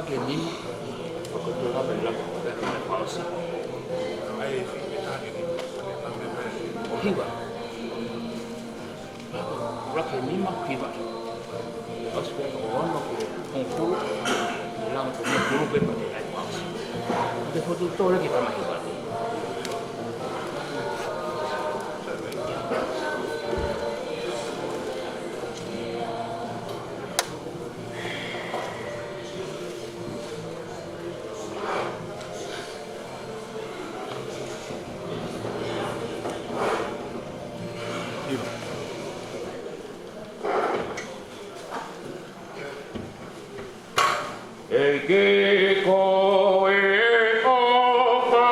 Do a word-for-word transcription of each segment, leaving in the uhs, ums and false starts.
Ke nima, ko e tolu pē lava, ko e tolu pē fakaʻosi. ʻO hiva. Laka ke nima, hiva. ʻOsi pē ko e ono ki he hongofulu, lava ki he hongofulu pē pea ke ʻai fakaʻosi. Te fotu tole ke tama hiva. ʻEiki ko e ʻofa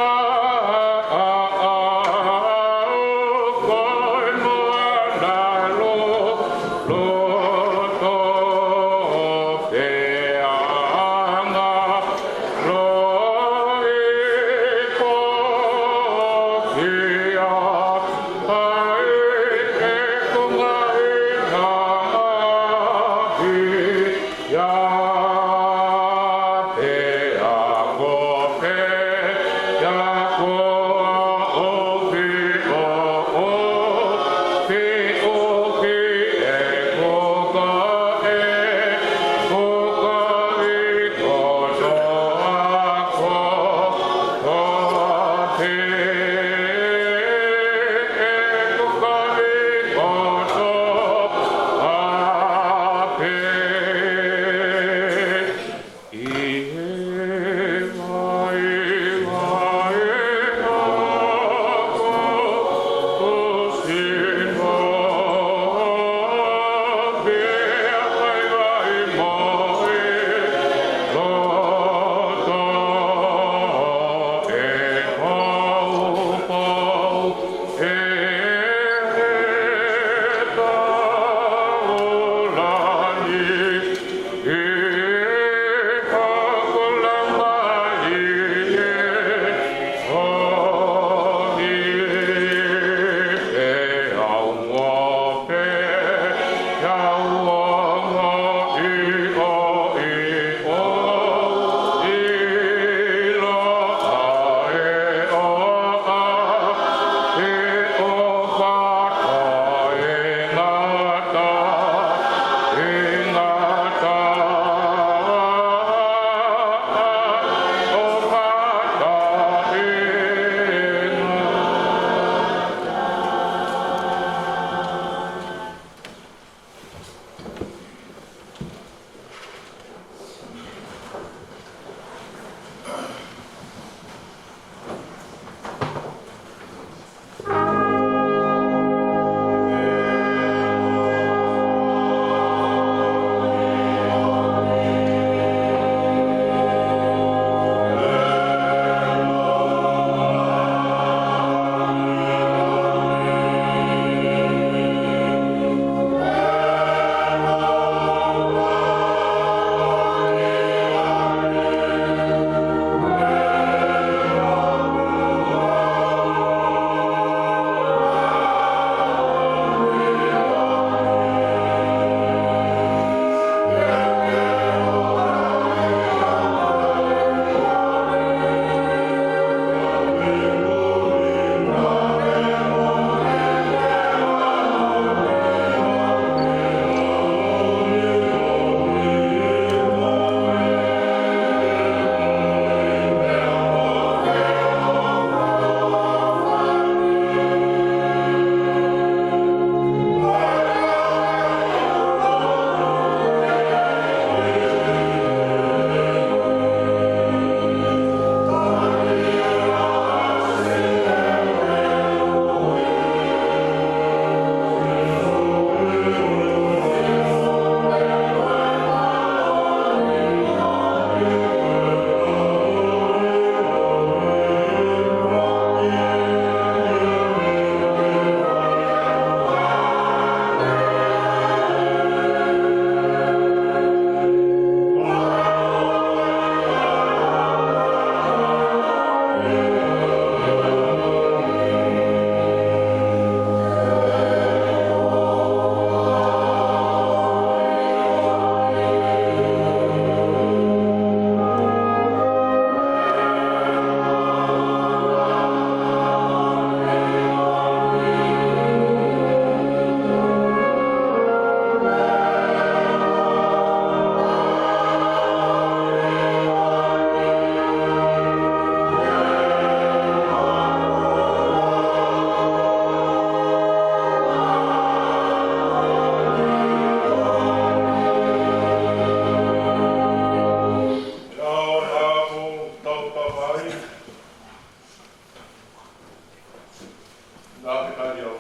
Naʻe ʻikai au.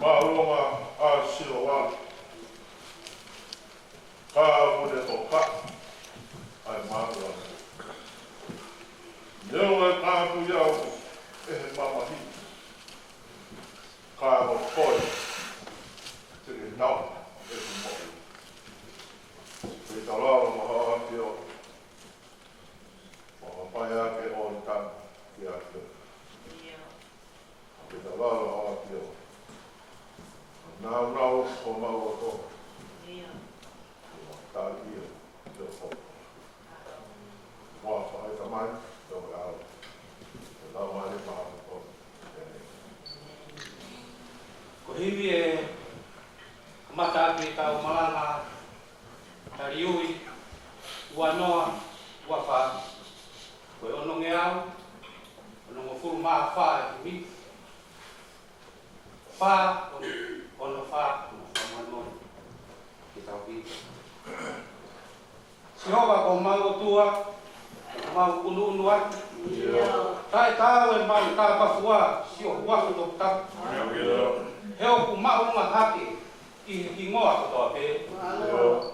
Mālō ʻa Sihova, ka mune toka ai mālō. Neongo e kāpui au ʻe he mamahi, ka ko koe te ke nau ʻeku moʻui. Pea tau lava ʻo ʻafio, ʻo ʻafio ʻa e ʻOtua ʻi he ʻafio. ʻIo. Pea tau lava ʻo ʻafio, ʻo nāunau homau loto. ʻIo. ʻO tali ia, ʻio, ʻo. Mo e ʻofa ʻa e Tamai, ʻio, ʻo e ʻAlo, ʻo e Laumālie Māʻoniʻoni. ʻĒmeni. Ko e himi ʻe kamata ʻaki ʻetau malanga taliui, ua noa, ua fā. Ko e onongeau, onongofulu mā fā ʻa e himi. Fā, ono, ono fā, ono fā, molemole ke tau kiʻi. Sihova ko homau ʻOtua, ʻoku mau ʻunuʻunu atu. ʻIo. Taʻetaau ʻemau tāpafua siʻo huafa toputapu. ʻIo. He ʻoku māʻolunga hake ʻi he hingoa kotoa pē. ʻIo.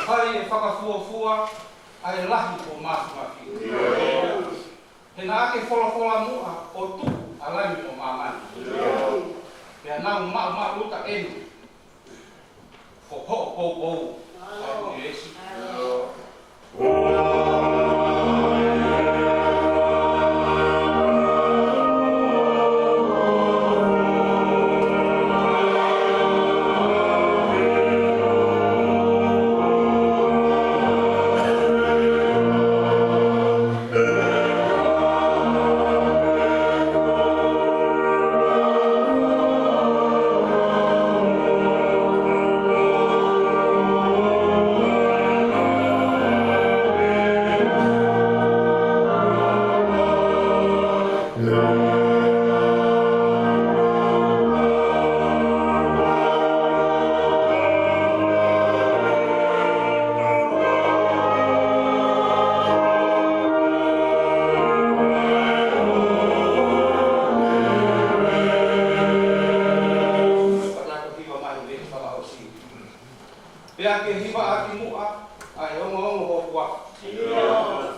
Ko hai ʻe fakafuofua ʻa e lahi ʻo māfimafi? He naʻa ke folofola muʻa ʻo tuku ʻa langi mo māmani. Pea nau maʻumaʻuluta ʻeni ko hoʻo poupou ʻa e ʻunivēsi. Pea ke hivaʻaki muʻa ʻa e ongoongo ʻo e huafa.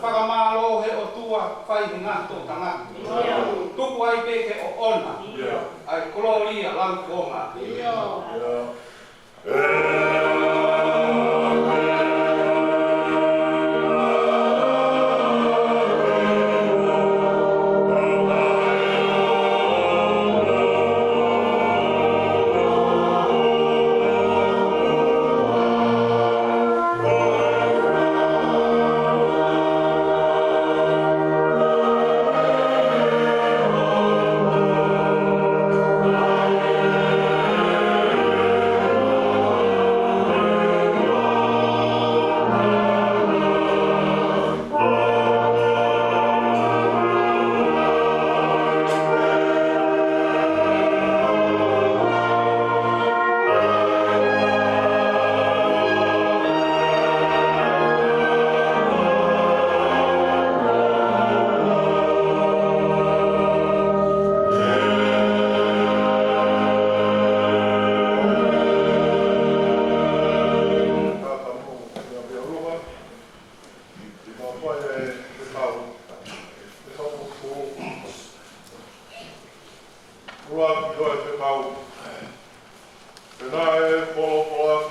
Fakamālō he ʻOtua, fai he ngaahi toʻutangata. Tuku ai pē ke ʻoʻona ʻa e kolōlia lau kuonga.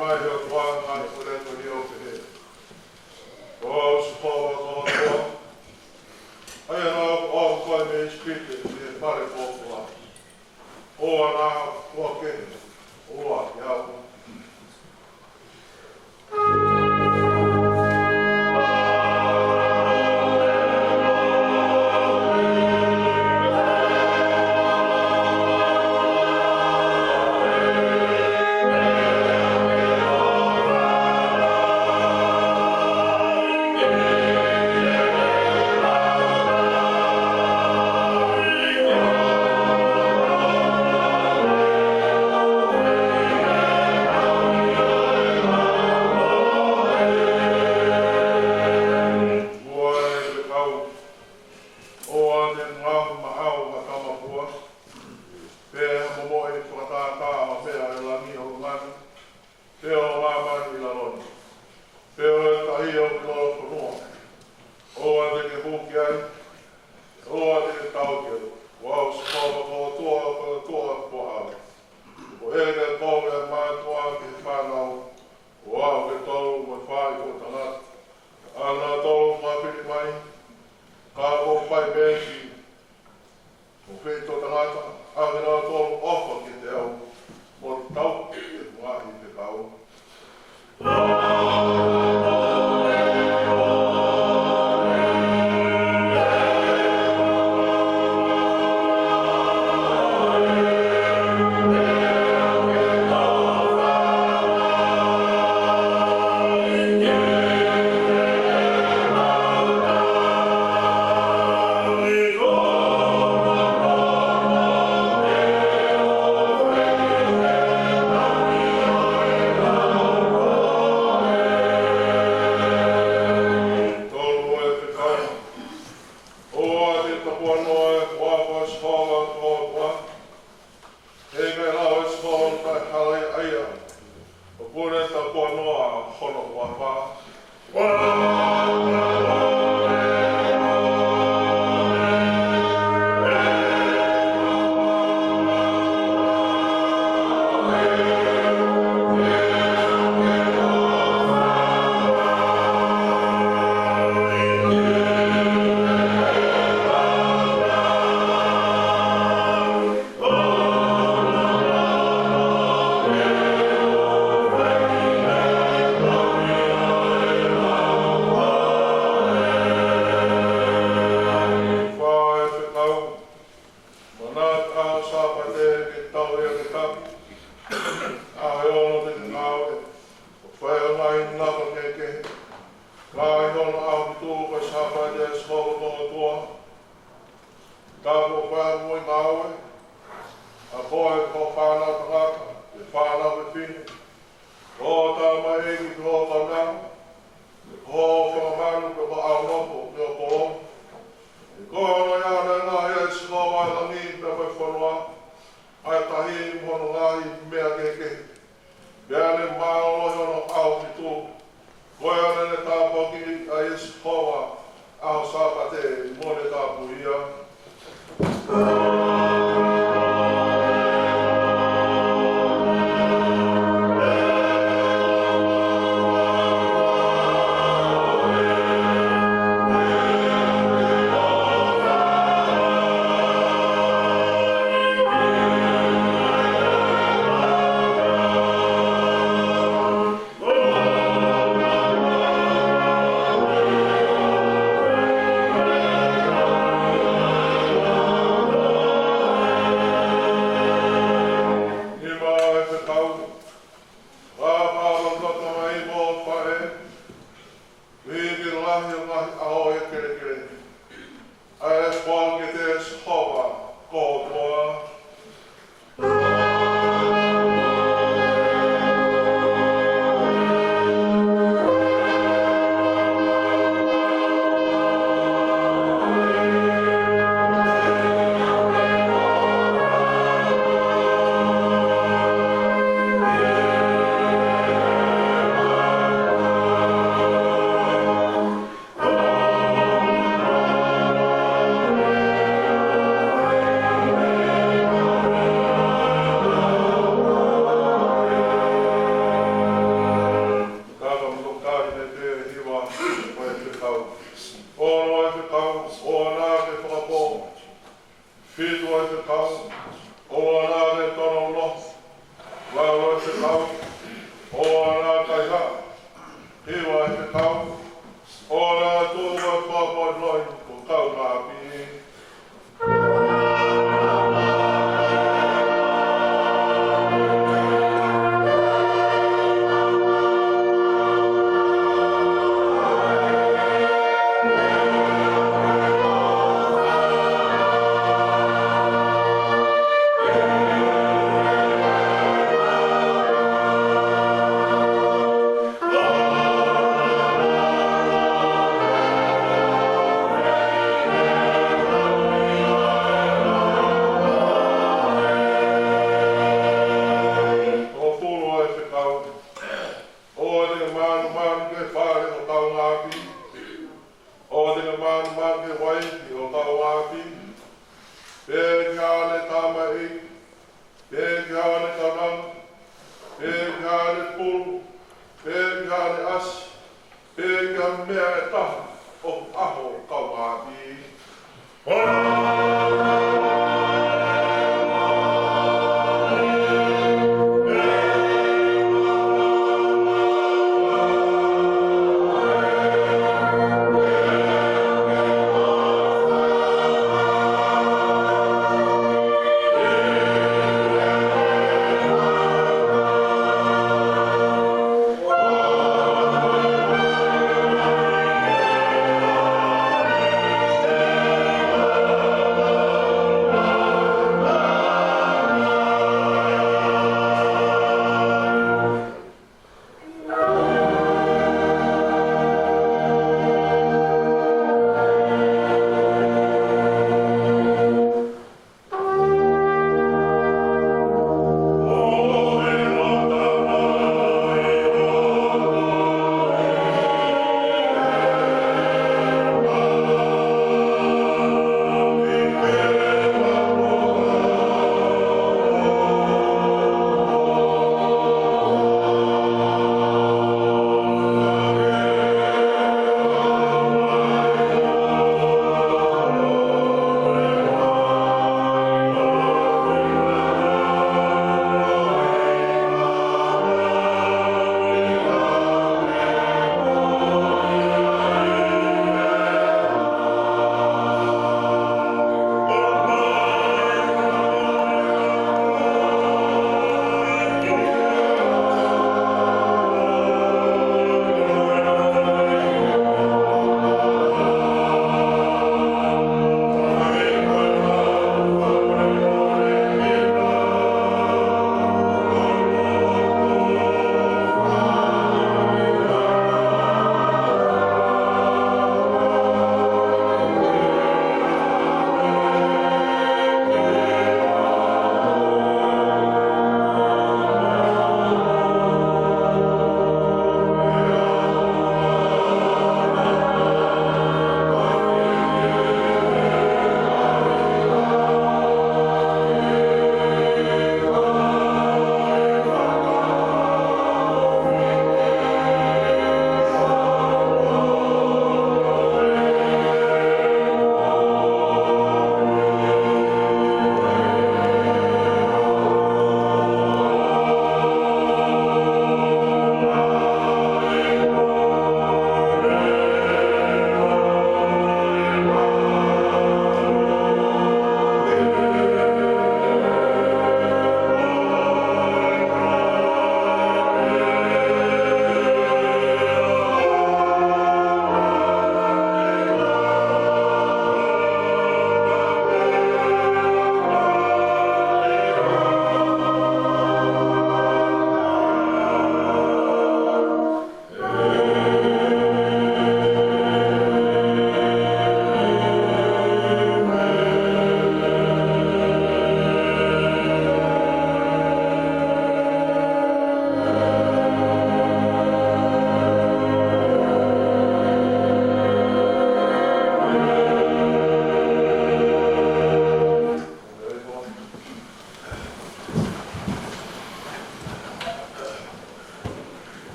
Mai he ʻOtua, ngaahi puleako ʻi he ʻope he. Ko au Sihova ko ho ʻOtua, ʻa ia naʻa ku ʻomi koe mei ʻIsipite, mei he fale folofola. ʻOua naʻa ʻoua ke ʻoua ke au. ʻOua te ke kau, ʻoua te ke ngaohi maʻau ha kamapua, pe ha momoʻi fakatātā ʻo ha meʻa ʻi langi ʻo ʻulungani, pe ʻo māmani ʻi lalo ni, pe ʻo e tahi ʻo e lolofonua. ʻOua te ke hū ki ai, ʻoua te ke tau ki ai. Ko au Sihova ko ho ʻOtua, ko ho ʻOtua ko au. Ko e ke kovi ʻa e mātuʻa ki he fānau, ko au ke tolu mo e faʻahitaʻu tangata, ʻa nautolu kuo fili mai, ka kuo fai meesi, mo fei tō tangata, ʻa kinautolu ʻofa kiate au, mo tauhi ʻeku ngaahi fekau. Tolu e fekau. ʻOua te ke tapuanoa he huafa ʻo Sihova ko ho ʻOtua. He ʻikai lau ʻe Sihova ʻo taʻehalaia ʻa ia ʻoku ne tapuanoa hono huafa. Fā e fekau. Manatuʻi ʻa e Sāpate ke tauhi ia ke tapu. ʻAho ʻe ono te ke ngāue, ʻo fai ʻa e ngaahi naka kehekehe. Ka ʻi hono ʻaho fitu ko e Sāpate ʻa Sihova ko ho ʻOtua. Tapu ʻo fai hoʻo ngāue, ʻa koe, ko ho fānau tangata, pe fānau fefine, ko ho tamaioʻeiki, ko ho kaunanga, ko ho fanga manu, ko ho ʻaunofo, ko ho polo. He ko hono ʻi ai ʻa e ngaahi ʻa Sihova ʻa e langi pea mo e fonua, ʻa e tahi mo hono ngaahi meʻa kehekehe. Pea ne mālōlō ʻi hono ʻaho fitu. Ko ia naʻa ne tāpuakiʻi ʻe Sihova ʻa e Sāpate mo ne tapuhia. Hiva ʻa e fekau. ʻOua naʻa tuʻu ʻa e papa noi ko e kaungāʻapi. ʻOku fuʻu ʻa e fekau. ʻOua te ke manumanu ki he fale ʻo e kaungāʻapi. ʻOua te ke manumanu ki he uaini ʻo e kaungāʻapi. Pe ki haʻane tamaiki, pe ki haʻane kaunanga, pe ki haʻane pulu, pe ki haʻane ʻasi, pe ki ha meʻa ʻe taha ʻo e ʻaho ʻo e kaungāʻapi.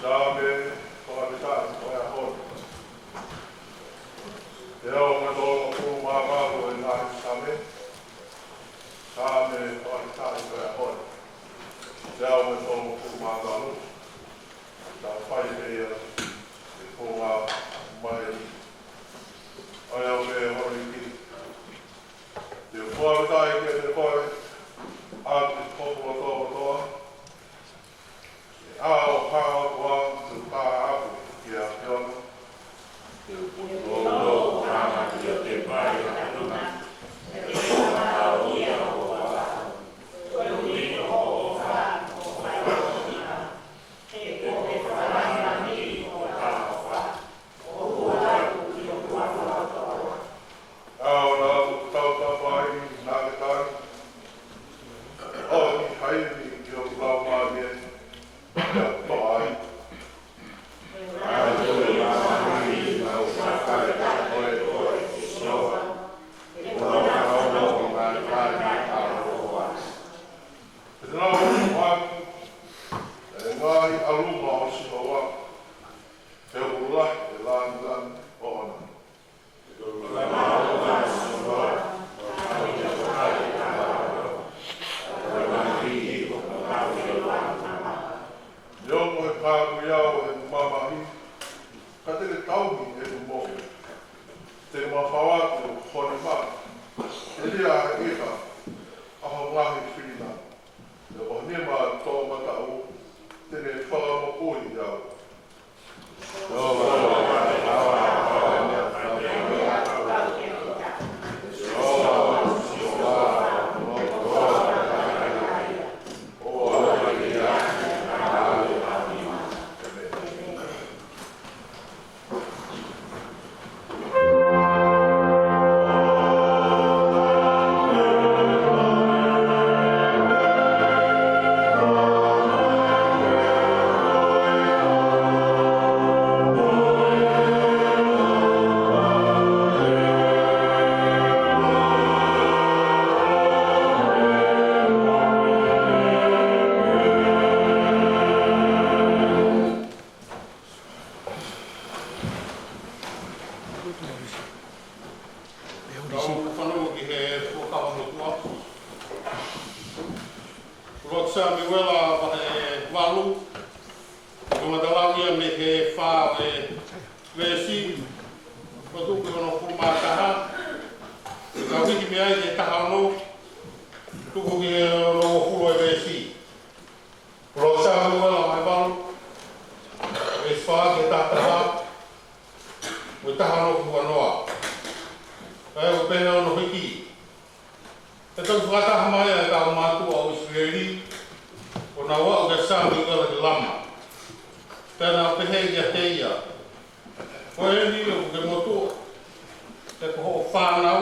Saame fakaʻosi ʻo e ʻaho ni. Veesi ʻe tolungofulu mā valu ʻo e ngaahi Saame. Saame fakaʻosi ʻo e ʻaho ni. Veesi ʻe tolungofulu mā valu. Tau fai pē ia. Pāʻapu kia Fiona. Te u putou ʻo hanga ʻi he pai ʻa Fiona. Te u hanga ʻo ia ʻo ʻofa. Te u ʻilo ʻoku ʻofa, ʻoku fai ʻo ia. He ko e fakalangi ʻo e ʻofa. ʻA ʻo nau tautapa ai, naʻa ke tali. ʻOku ʻi ai ni ki hoku laumālie, ʻia toʻa ai. Pea te nau ʻoatu e ngaahi ʻalunga ʻo Sihova, he ʻoku lahi e lāngilangi ʻoʻona. Neongo he kāpui au ʻe he mamahi, ka te ke tauhi ʻeku moʻui. Te ke mafao atu ho nima, telia ʻe he ʻiha ʻa ho ngaahi filina. Pea ko ho nima toʻomataʻu, te ne fakamoʻui au. Tau fanongo ki he fuakava motuʻa. Lotu Samiuela vahe valu. Ko e ngata lau ia mei he fā ʻo e veesi, ko e tuku ki hono hongofulu mā taha. Ka hiki mei ai ki he taha ono, tuku ki hono uofulu ʻo e veesi. Lotu Samiuela vahe valu, veesi fā ki he taha taha, mo e taha ono ki he ua noa. Kae ʻoku pehē hono hiki. Pea toki fakataha mai ʻa e kau mātuʻa ʻo ʻIsileli, ʻo nau aʻu kia Samiuela ki Lama. Pea nau pehē kiate ia, Ko eni ʻoku ke motuʻa, pea ko hoʻo fānau,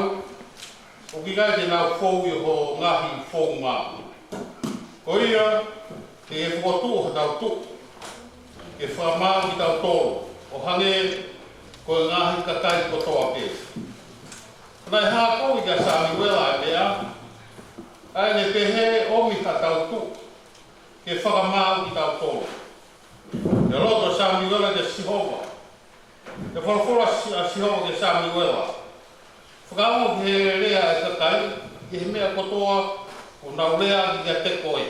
ʻoku ʻikai te nau fou ʻi ho ngaahi founga. Ko ia, te ke fokotuʻu hotau tuʻi, ke fakamaau kitautolu, ʻo hangē ko e ngaahi kakai kotoa pē. Naʻe hā kovi kia Samiuela ʻa e meʻa, ʻa ʻene pehē ʻomi haʻatau tuʻi, ke fakamaau kitautolu. Pea lotu ʻa Samiuela kia Sihova. Pea folofola ʻa Sihova kia Samiuela, Fakaongo ki he lea ʻa e kakai, ki he meʻa kotoa kuo nau leaʻaki kiate koe.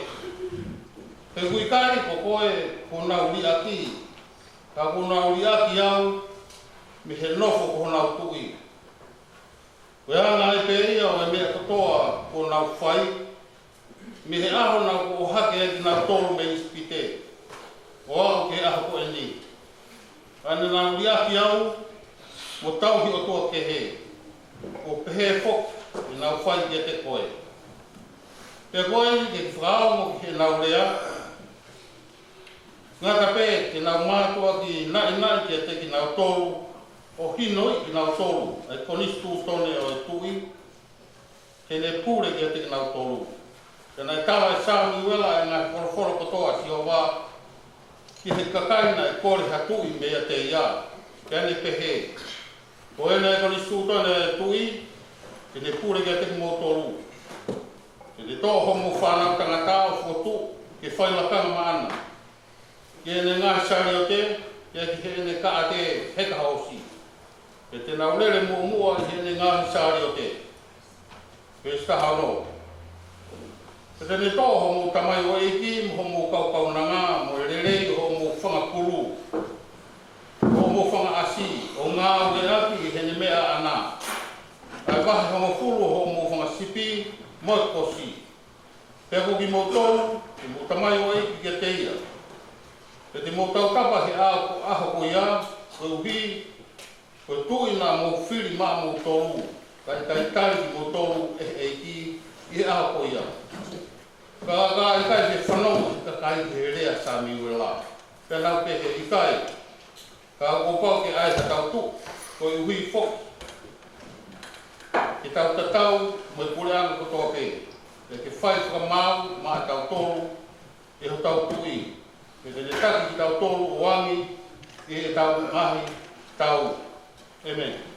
He ʻoku ʻikai ko koe kuo nau liʻaki, ka kuo nau liʻaki au mei he nofo ko honau tuʻi. Ko e anga ai pē ia ʻo e meʻa kotoa kuo nau fai, mei he ʻaho naʻa ku ʻohake ai kinautolu mei ʻIsipite, ʻo aʻu ki he ʻaho ko eni. ʻA ia naʻa nau liʻaki au, mo tauhi ʻotua kehe, ʻo pehē foki ʻenau fai kiate koe. Pea ko eni ke ke fakaongo ki heʻenau lea, ngata pē te nau mātuʻaki naʻinaʻi kiate kinautolu, ʻo hinoʻi kinautolu ʻa e konisitūtone ʻo e tuʻi, ke ne pule kiate kinautolu. Pea naʻe tala ʻe Samiuela ʻa e ngaahi folofola kotoa ʻa Sihova ki he kakai naʻe kole ha tuʻi meiate ia, pea ne pehē, Ko ena ʻa e konisitūtone ʻo e tuʻi, ke ne pule kiate kimoutolu. Ke ne toʻo hoʻomou fānau tangata ʻo fokotuʻu ke fai lakanga maʻana, ki heʻene ngaahi saliote, pea ki heʻene kaʻate heka hoosi. Pea te nau lele muʻomuʻa ʻi heʻene ngaahi saliote. Veesi taha ono. Pea te ne toʻo hoʻomou tamaioʻeiki, mo hoʻomou kaukaunanga, mo e lelei ʻo hoʻomou fanga pulu, mo hoʻomou fanga ʻasi, ʻo ngāueʻaki ʻi heʻene meʻa ʻaʻana. ʻA e vahe hongofulu ʻo hoʻomou fanga sipi, mo e kosi. Pea ko kimoutolu, ke mou tamaioʻeiki kiate ia. Pea te mou tautapa he ʻaho, ʻaho ko ia, koeʻuhi ko e tuʻi naʻa mou fili maʻamoutolu, kae ʻikai tali kimoutolu ʻe he ʻEiki ʻi he ʻaho ko ia. Ka, ka ʻikai ke fanongo ʻa e kakai ki he lea ʻa Samiuela, pea nau pehē, ʻIkai, ka kuo pau ke ʻai ha tau tuʻi, koeʻuhi foki ke tau tatau mo e puleʻanga kotoa pē, pea ke fai fakamaau maʻatautolu ʻe hotau tuʻi, pea te ne taki kitautolu ʻo angi ʻi heʻetau ngaahi taʻu. ʻĒmeni.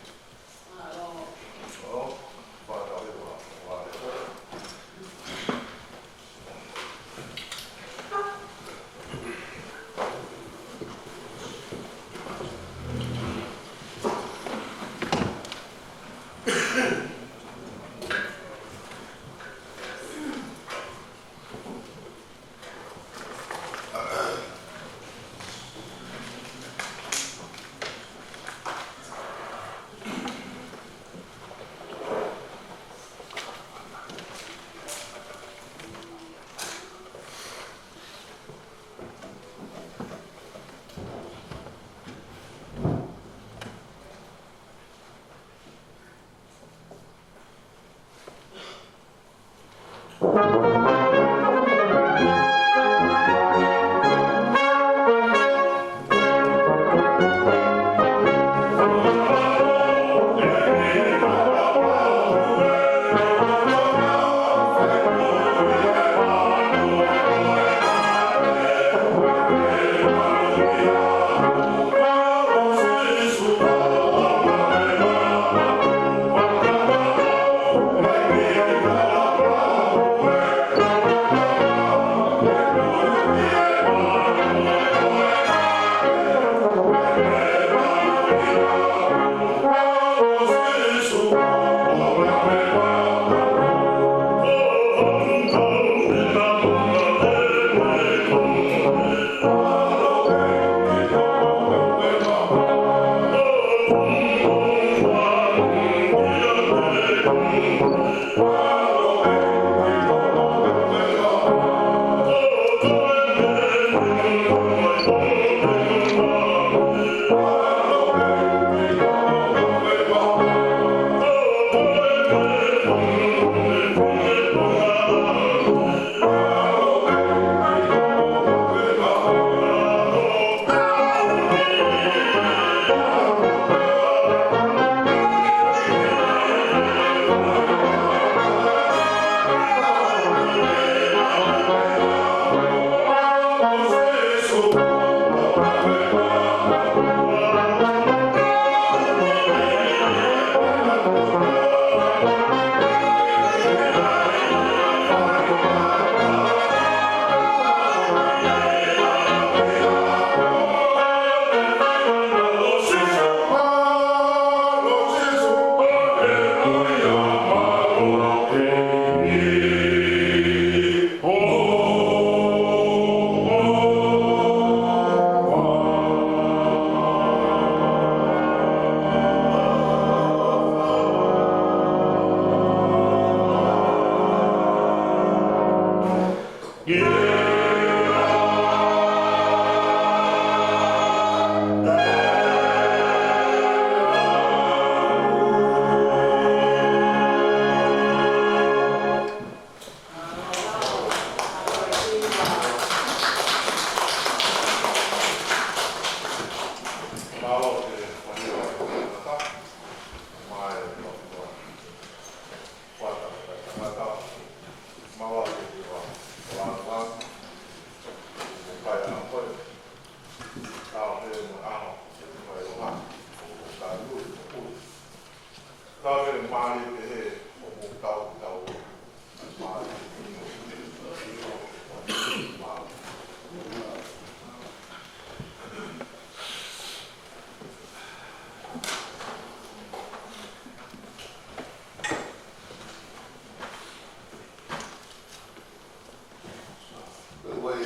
Ko e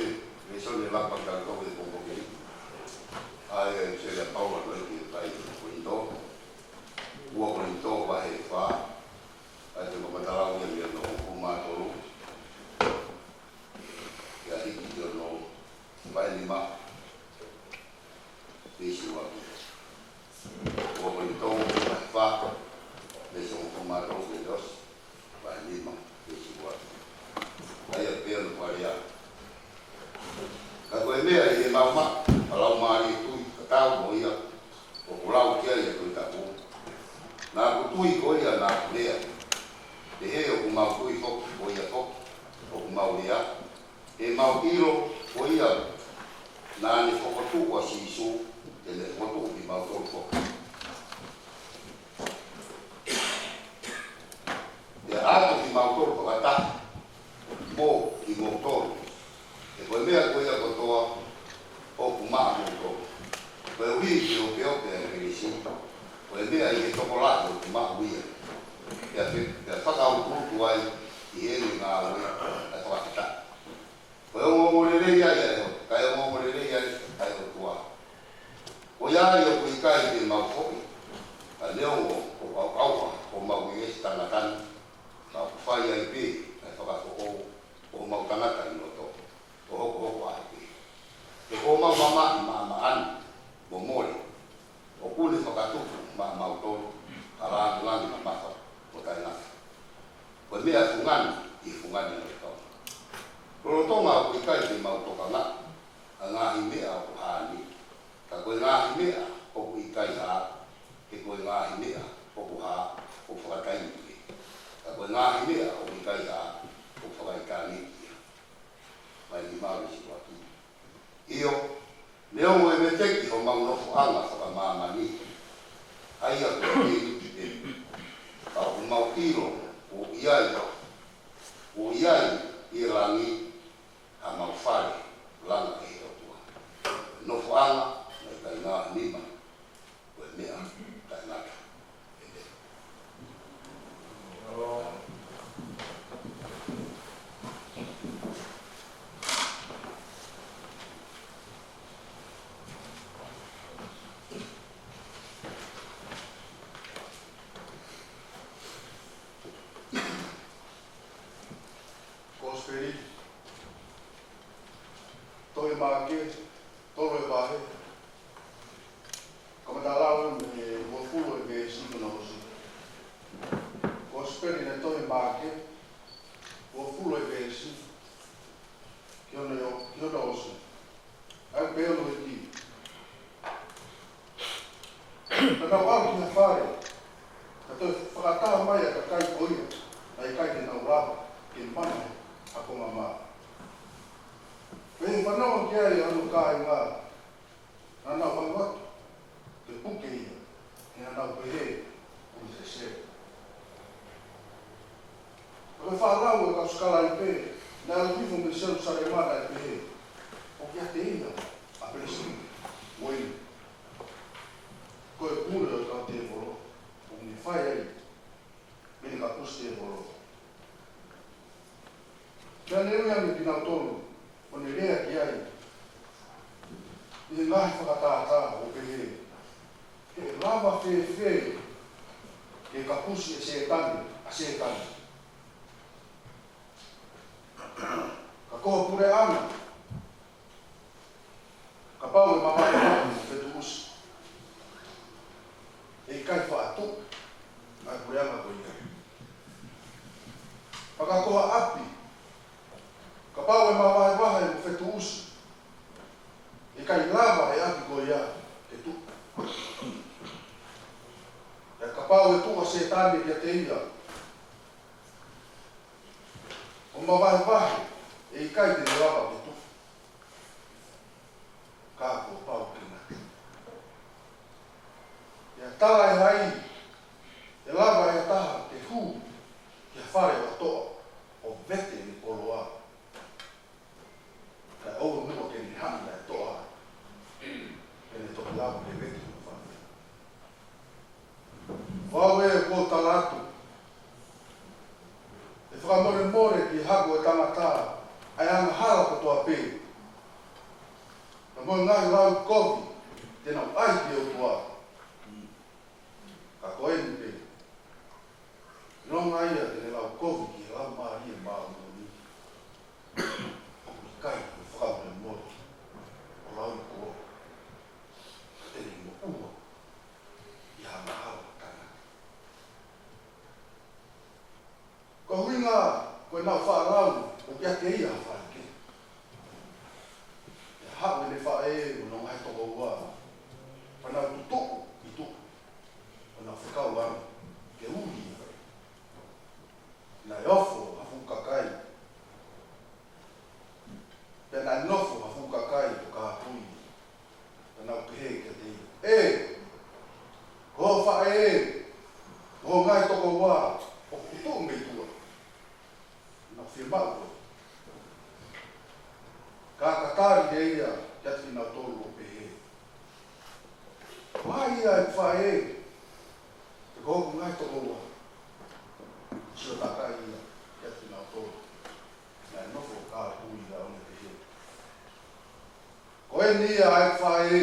lēsoni ʻe lava ke tau toki pongipongi ni, ʻa ia ʻoku sio ʻa Paula ko ē ki he kakai Kolinitō, ua Kolinitō vahe fā, ʻa ia ko e fakamatala ia mei hono hongofulu mā tolu, ʻo aʻu ki hono fā nima. Veesi ua. Ua Kolinitō, vahe fā, veesi hongofulu mā tolu ki he ʻosi, vahe nima, veesi ua. ʻA ia pea mo e fale ia. Ka ko e meʻa ʻi heʻemau maʻu ha laumālie tui tatau mo ia ʻoku lau ki ai ʻa e Tohi Tapu. Naʻa ku tui ko ia naʻa ku lea. Pehē ʻoku mau tui foki ko ia foki ʻoku mau lea. ʻE mau ʻilo ko ia naʻa ne fokotuʻu ʻa Sīsū, te ne fokotuʻu kimautolu foki. Pea ʻoatu kimautolu fakataha mo kimoutolu. He ko e meʻa ko ia kotoa ʻoku maʻamoutolu. Koeʻuhi ke opeope ʻa Kalaisi, ko e meʻa ʻi he tokolahi ʻoku maʻu ia. Pea fe-, pea fakautuutu ai ʻi heʻene ngāue ʻa e fakafetaʻi. Ko e ongoongolelei ia ʻa e ʻOtua, ka e ongoongolelei ia ʻa e ʻOtua. Ko ia ai ʻoku ʻikai te mau foʻi, ka neongo ʻoku ʻauʻauha homau veesi tangata ni, ka ʻoku fai ai pē ʻa e fakafoʻou ʻo homau tangata ʻi loto, ʻo hokohoko ai pē. He ko homau mamahi maʻamaʻa ni mo mole, ʻoku ne fakatupu maʻamautolu ha lāngilangi mamafa mo taʻengata. Ko e meʻa fungani ʻi he fungani ʻo e kau. Lolotonga ʻoku ʻikai te mau tokangaʻi ʻa e ngaahi meʻa ʻoku hā ni, ka ko e ngaahi meʻa ʻoku ʻikai hā, he ko e ngaahi meʻa ʻoku hā ʻoku fakataimi pē. Ka ko e ngaahi meʻa ʻoku ʻikai hā ʻoku fakaʻitāniti ia. Vahe nima, veesi ua ki. ʻIo, neongo ʻe veteki homau nofoʻanga fakamāmani, ʻa ia ko e kei pē, ka ʻoku mau ʻilo ʻoku ʻi ai, ʻoku ʻi ai ʻi langi hamau fale langa ʻe he ʻOtua. Nofoʻanga naʻe ʻikai ngaahi nima, ko e meʻa taʻengata. Kosipeli, tohi Maʻake, tolu e vahe, kamata lau mei he uofulu e veesi ki hono ʻosi. Kosipeli naʻe tohi ʻe Maʻake, uofulu e veesi ki hono, ki hono ʻosi. ʻA ia pea ʻoku pehē: Ka nau ʻalu ki ha fale, ka toe fakataha mai ʻa e kakai ko ia naʻe ʻikai te nau lava ke mana ha konga mā. Pea ʻi he fanongo ki ai ʻa hono kāinga, naʻa nau ʻalu atu ke puke ia, he naʻa nau pehē kuo ne sesele. Ka ko e faʻa lau ʻa e kau sikalaipe naʻe ʻalu hifo mei Selusalema naʻe pehē: ʻOku ʻiate ia ʻa Pelisiputa, ko ia ko e pule ʻo e kau tēvolo, ʻoku ne fai ai ʻene kapusi tēvolo. Pea ne ui ange kinautolu, ʻo ne lea ki ai ʻi he ngaahi fakatātā, ʻo pehē: Ke lava fēfē ke kapusi ʻe Sētane ʻa Sētane? Ka ko ha puleʻanga, kapau ʻe mavahevahe mo fetuʻusi, ʻe ʻikai faʻa tuʻu ʻa e puleʻanga ko ia. Pea ka ko ha ʻapi, kapau ʻe mavahevahe mo fetuʻusi, ʻe ʻikai lava ʻe he ʻapi ko ia ke tuʻu. Pea kapau ʻe tuʻu ʻa Sētane kiate ia ʻo mavahevahe, ʻe ʻikai te ne lava ke tuʻu. Ka kuo pau ke ngata. Pea talaʻehai, ʻe lava ʻe ha taha ke hū ki ha fale ʻo ha toʻa ʻo vete ʻene koloa, kae ʻoua muʻa ke ne haʻi ʻa e toʻa, ke ne toki lava ke vete hono fale? Ko au ē, ʻoku ou tala atu, ʻe fakamolemole ki he hako ʻo e tangata ʻa e angahala kotoa pē, pea mo e ngaahi lau kovi te nau ʻai ki he ʻOtua. Ka ko eni pē, ʻilonga ia te ne lau kovi ki he Laumālie Māʻoniʻoni, ʻoku ʻikai ke fakamolemole ʻo lau kovi. ʻE pehē kiate ia, ʻE, ko ho faʻē, mo hoʻo ngaahi tokoua, ʻoku tuʻu mei tuʻa. Naʻa ku fiemaʻu koe. Ka ka tali leva ia kiate kinautolu ʻo pehē, Ko hai ia ʻeku faʻē, pe ko hoku ngaahi tokoua? Sio takai ia kiate kinautolu naʻe nofo ʻo kāpui ʻo ne pehē, Ko eni ia ʻeku faʻē,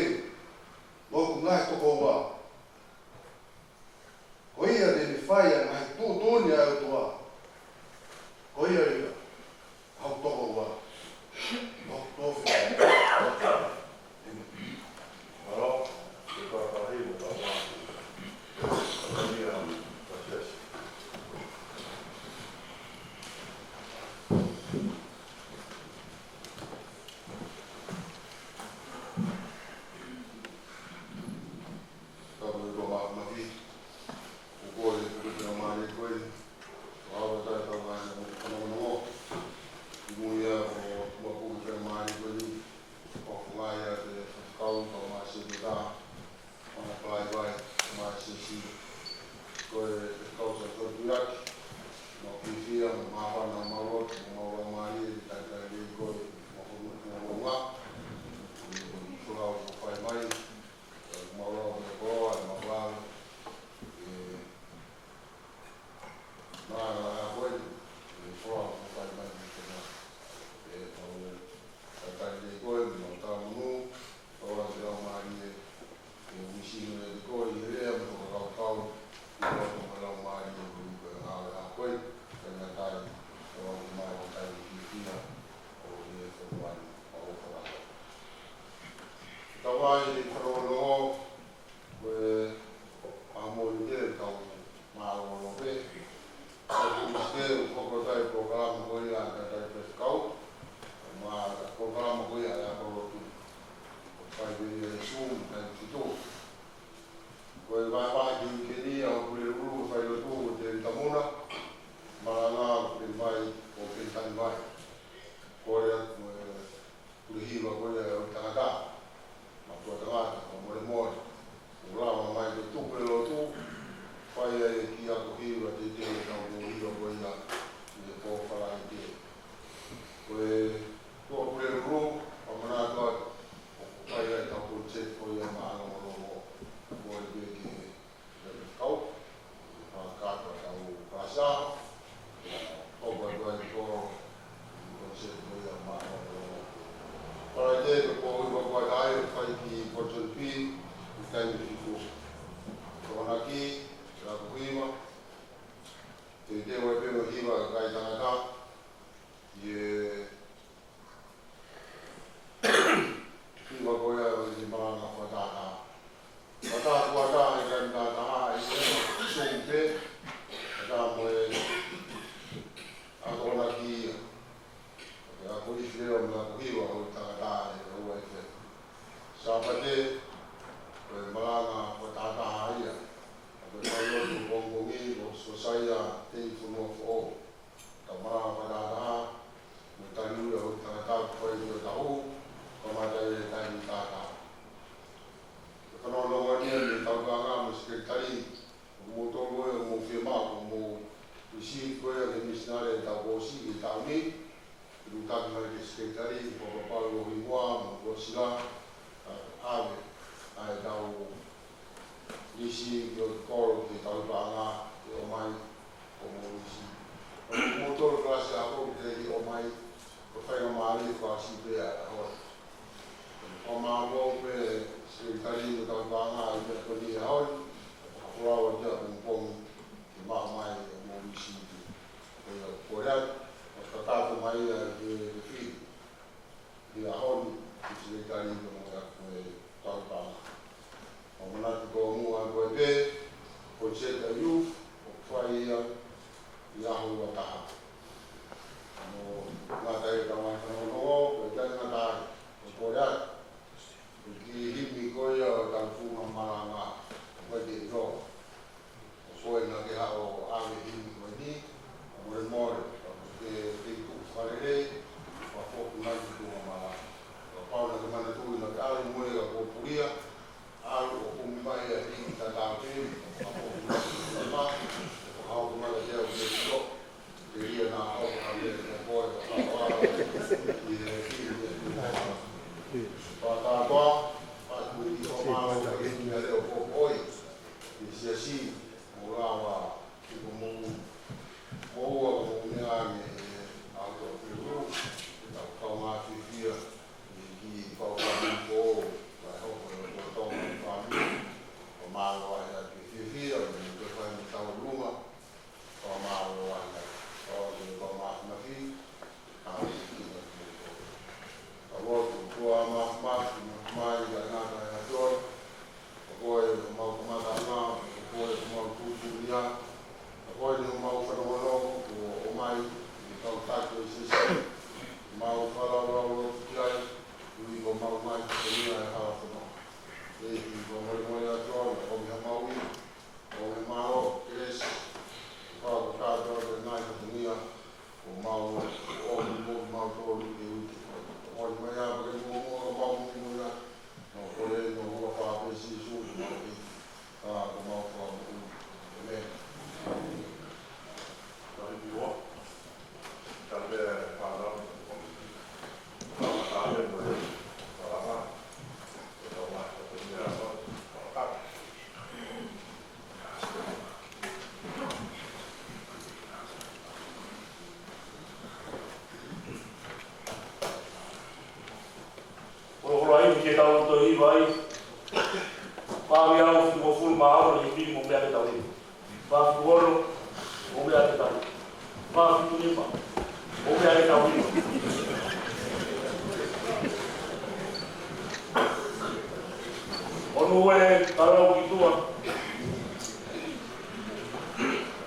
mo hoku ngaahi tokoua. Ko ia te ne fai ʻa e ngaahi tuʻutuʻuni ʻa e ʻOtua. Ko ia ia hoku tokoua, mo hoku tofiʻa. ʻĒmeni. Mālō, ke tau kahi mo tau ʻā. Ia, Pasiasi. Tau mo e ʻOtua Māfimafi, ʻoku kole ke ke tau mālie koe. Tau ʻalu atu ʻetau ngaahi fanongonongo. Kimuʻa ʻoku mau puke ke mālie koe. ʻOku ngali ʻa e faifekau, kau Masiʻi Meta, ʻa e Palaivai, kau Masiʻi Sio. Ko e faifekau sa tau tuiaki, mau fiefia, mau māfana, mau lotu, mau lau mālie, ʻi he talitali lelei koe, mau hono, mau lau ngā. Ko e folau kuo fai mai, mau lau mo e koloa, mau lau. ʻE, Mālō ʻa koe, ʻe folau kuo fai mai ki he na. ʻE, mau talitali lelei koe, mau talamonū, ʻoua te lau mālie, ʻe misino lelei koe, ʻi he lea mo e fakakaukau, ʻi loto mo e lau mālie, ʻo koe, ʻe ngāue ʻa koe, kae ngata ai, ʻoua te mau kai ki kia, ʻo ʻi he fonua ni, ʻo fakakaukau. Tau ai, fanongonongo, ko e ʻaho ni te tau mālōlō pē. Tau Tuesday, ʻoku hoko atu ai e polokalama ko ia ʻa e talitali faifekau. Mo e polokalama ko ia ʻa e ako lotu. ʻOku fai pē ia ʻi Zoom, taimi fitu. Ko e vahevahe ki he uike ni, ʻa e Pule Lulu, fai lotu, ko Tēvita Muna. Malanga, ʻo Peni Vai, ʻo Peni Tani Vai. Kole atu mo e Pule hiva ko ia ʻo e tangata, mātuʻa tangata, fakamolemole. ʻOku lava mai ke tuku e lotu, fai ai e kiʻi ako hiva teitei ʻetau pule hiva ko ia ʻi he pō Falaite. Ko e tuʻa Pule Lulu, ʻamanaki atu, ʻoku fai ai ʻetau project ko ia mālōlō, kole pē ki he Kau, ʻa kātoa tau pasa, ʻo kua tuai ko, ko se ko ia mā. Falaite ko ko i kua tai, fai ki Port John P, ʻi taimi fitu. Tokonaki, ʻa ko hiva, te te wai pē mo hiva kai tangata, ʻi he Hiva ko ia ʻo e malanga fakatātā. Fakatātā, fakatātā, ʻi he Zoom pē, fakatātā mo e akonaki ia. Ko e ako ʻi he lea mo e ako hiva ʻo e tangata ʻe ua ʻi he Sāpate, ko e malanga fakatātā ia. Ko e fai lotu pongipongi, ko Sosaia Tei Fonua Foʻou. Tau malanga fakatātā, mo e tali ui ʻa e tangata ʻoku fai ʻi he taʻu, kamata ʻi he taimi tātā. Ko e fanongonongo ni ʻa e taukaanga mo e sekelitali, ʻoku mou tō mo e ʻoku mou fiemaʻu, ʻoku mou ʻusi ko ia ke misinale ʻetau kōsi ʻi he taʻu ni, ʻi he taki mai ki he sekelitali, ko Papau ʻo Hingoa, mo Kosila, ʻa, ʻave, ʻa ʻetau lisi ʻi he kolo ki he taukaanga, ke ʻomai, ko mo lisi. Ko mo tolo kalasi ako ki he ʻomai, ko e faingamālie ko ʻasi pē ʻa e ʻaho. Ko māmou pē sekelitali mo e taukaanga ʻi he meʻa ko eni ʻaho ni, ko e folau atu ia pongipongi, ke maʻu mai ʻe mo lisi. Ko ia ko ia, ko e kakato mai ia ʻi he, he fili. ʻI he ʻaho ni, ʻi he sekelitali mo e ako e taukaanga. ʻO manatu ko muʻa ko e pē, ko e Seta Youth, ʻoku fai ia ʻi he ʻaho ua taha. ʻO ngata ai ʻetau ngaahi fanongonongo, ko e taimi ngata ai, ʻo kole atu. Ko e kiʻi himi ko ia ʻo Mau ka hiki mea leo ko oi. Ki siasi, mo lava, ki ko mou, mou a ko mou mea ange, e, au to ki ru, e tau kau mā fiefia, e ki kau kau mou ko, ka e hoko e loto tau mā fāmili, ko mālō ai atu e fiefia, mo e ke fai mo tau luma, ko mālō ai atu, ko e ko mā mafi, Ka lotu, ʻOtua māfimafi, māfimafi, ʻa e ngata ʻa e ʻOtua. Ko koe homau kamataʻanga, ko koe homau tuʻutuʻuni, ko koe ni homau fanongonongo, kuo ʻomai, ʻi he kau taki ʻo e siasi. Mau fakalaulauloto ki ai, ui ko homau ngaahi fatongia ʻi he hala fononga. ʻEiki, ko e molemole ʻa e ʻOtua, ko e meʻa mahuʻinga, ko e meʻa mālō, kelesi, ko e fakakakato ʻo e ngaahi fatongia, Ko mau, ko mau, ko mau tolu ke ui ki he ʻOtua. Ko e mai ā, ke muʻomuʻa, ko mau muʻomuʻa. Ko e huafa ʻo Sīsū, ko mau ui. Ka ko mau fakamoʻui. ʻĒmeni. Ka hiki ua. Ka pē fānau. Ka pē mo e. Ka pē. Ka pē. Holoholoi ke tau toe hiva ai. Fā mia fitungofulu mā ono, hiki mo e meʻa ke tau hiva. Fā fitu ono, mo e meʻa ke tau hiva. Fā fitu nima, mo e meʻa ke tau hiva. ʻOku ou ʻalu ki tuʻa.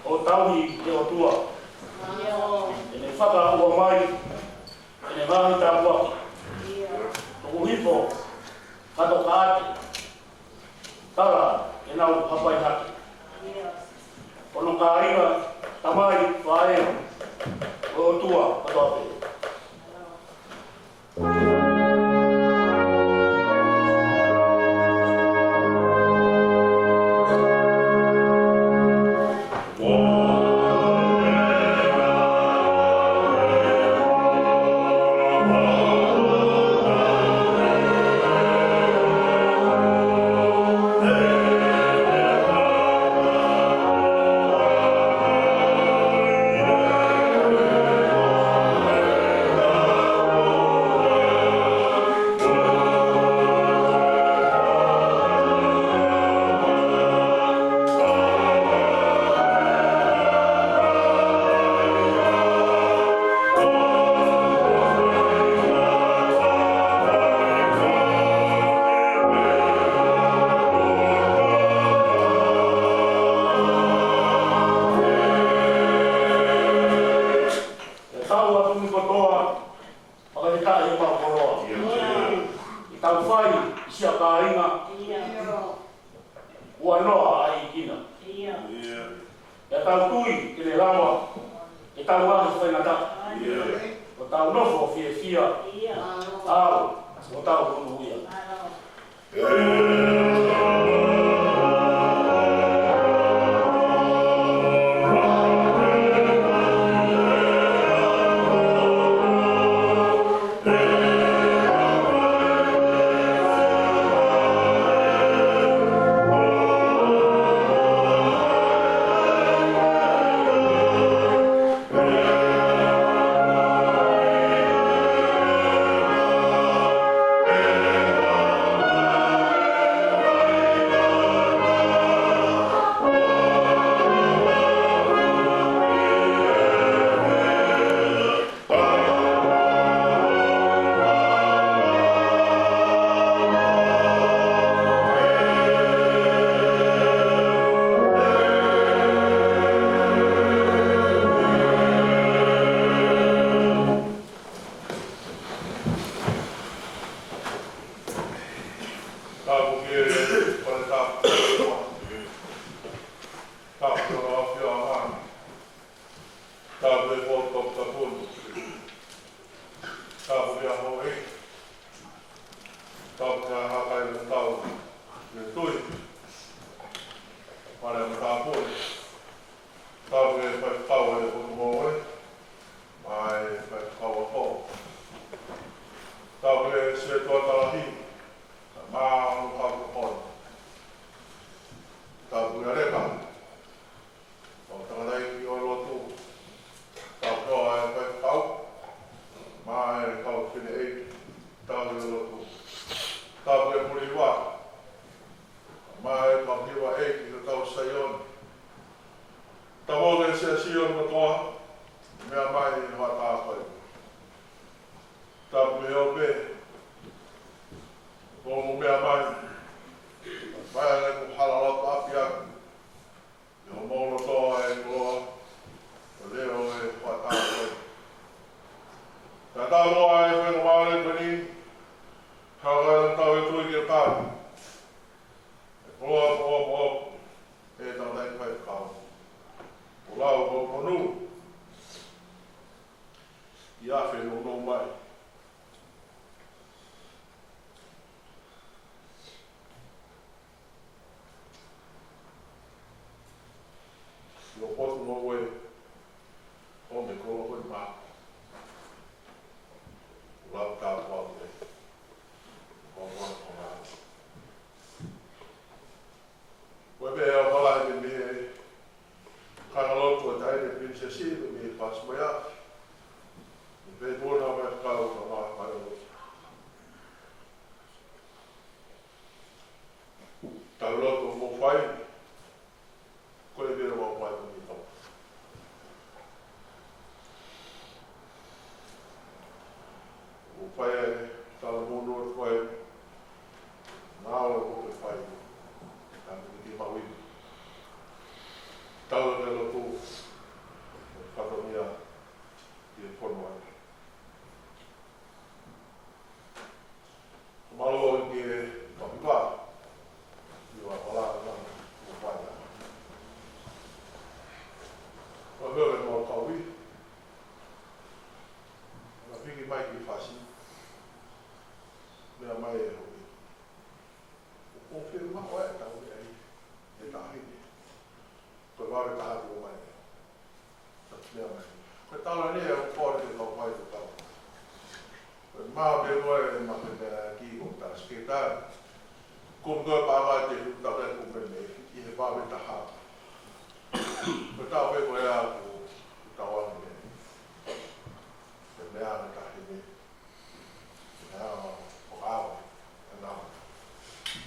ʻO tauhi ʻe he ʻOtua ʻene fakaʻuha mai ʻene ngaahi tāpuaki. Tuku hifo, kato kaate, tala ke nau hapai hake. Hono kāinga, tamai, faʻē, ʻo e ʻOtua kotoa pē. ʻE tau atu ni kotoa, fakafetaʻi ʻemau koloa. ʻI heʻetau fai ʻi siʻa kāinga, ʻoua naʻa ʻai kina. ʻEtau tui ke ne lava ʻetau ngaahi faingataʻa. ʻO tau nofo fiefia. ʻAo, ʻo tau monūʻia. Mai kau hiva ʻEiki ko e kau Saione. Tau ō ki he siasi ʻo e motuʻa, meʻa mai ʻi he hoʻatā ko eni. Tapu ʻi he ope, ko hoʻomou meʻa mai, mai ʻa e hala loto ʻapiako, ʻi hoʻomou loto ʻa e koloa, ʻo e leʻo ʻo e hoʻatā ko eni. Tatau mo e faingamālie ko eni, ka ʻoku tau ʻi he tui ke tau ʻe koloa ko ʻoku ʻe tau tai kai kau. Ko lau ko konu. ʻI he afe nounou mai. ʻI he potu mo ue, ʻo me koloa ko e mā. Ko lau tā kua ue. Ko lau ko lau. Ko e pē ʻa e vala ʻi he meʻa, kāinga lotu ʻa e Taʻahine Pilinisesi, ʻi he meʻa pasi mai ā. ʻI he pē tuʻu na mai kau ka mā mai lotu. Tau lotu mo fai, ko e pē ʻa e vala ʻi he meʻa. ʻO fai e tala monu ʻo fai. Ngāue ʻoku ke fai. Tau ki maui. Tau ke lotu. Fatongia. ʻI he fono ai. Mālō ki he papipa. ʻI he vala na ʻo fai. Ko e hore mo kau ui. Na piki mai ki fasi. Meʻa mai e hoki. ʻO fē ma ʻo e tau meʻa ʻi he taʻahine. Ko e vave taha tuʻu mai. Sa meʻa mai. Ko e tala ni ʻoku kore ke tau fai ko tau. Ko e mā pē ko e mā pē meʻa ki ko tala siketa. Ko ko e pā mai te hu tau e ko pē meʻa ʻi he vave taha. Ko e tau pē ko e a ko tau ane meʻa. Ko e meʻa ʻa e taʻahine.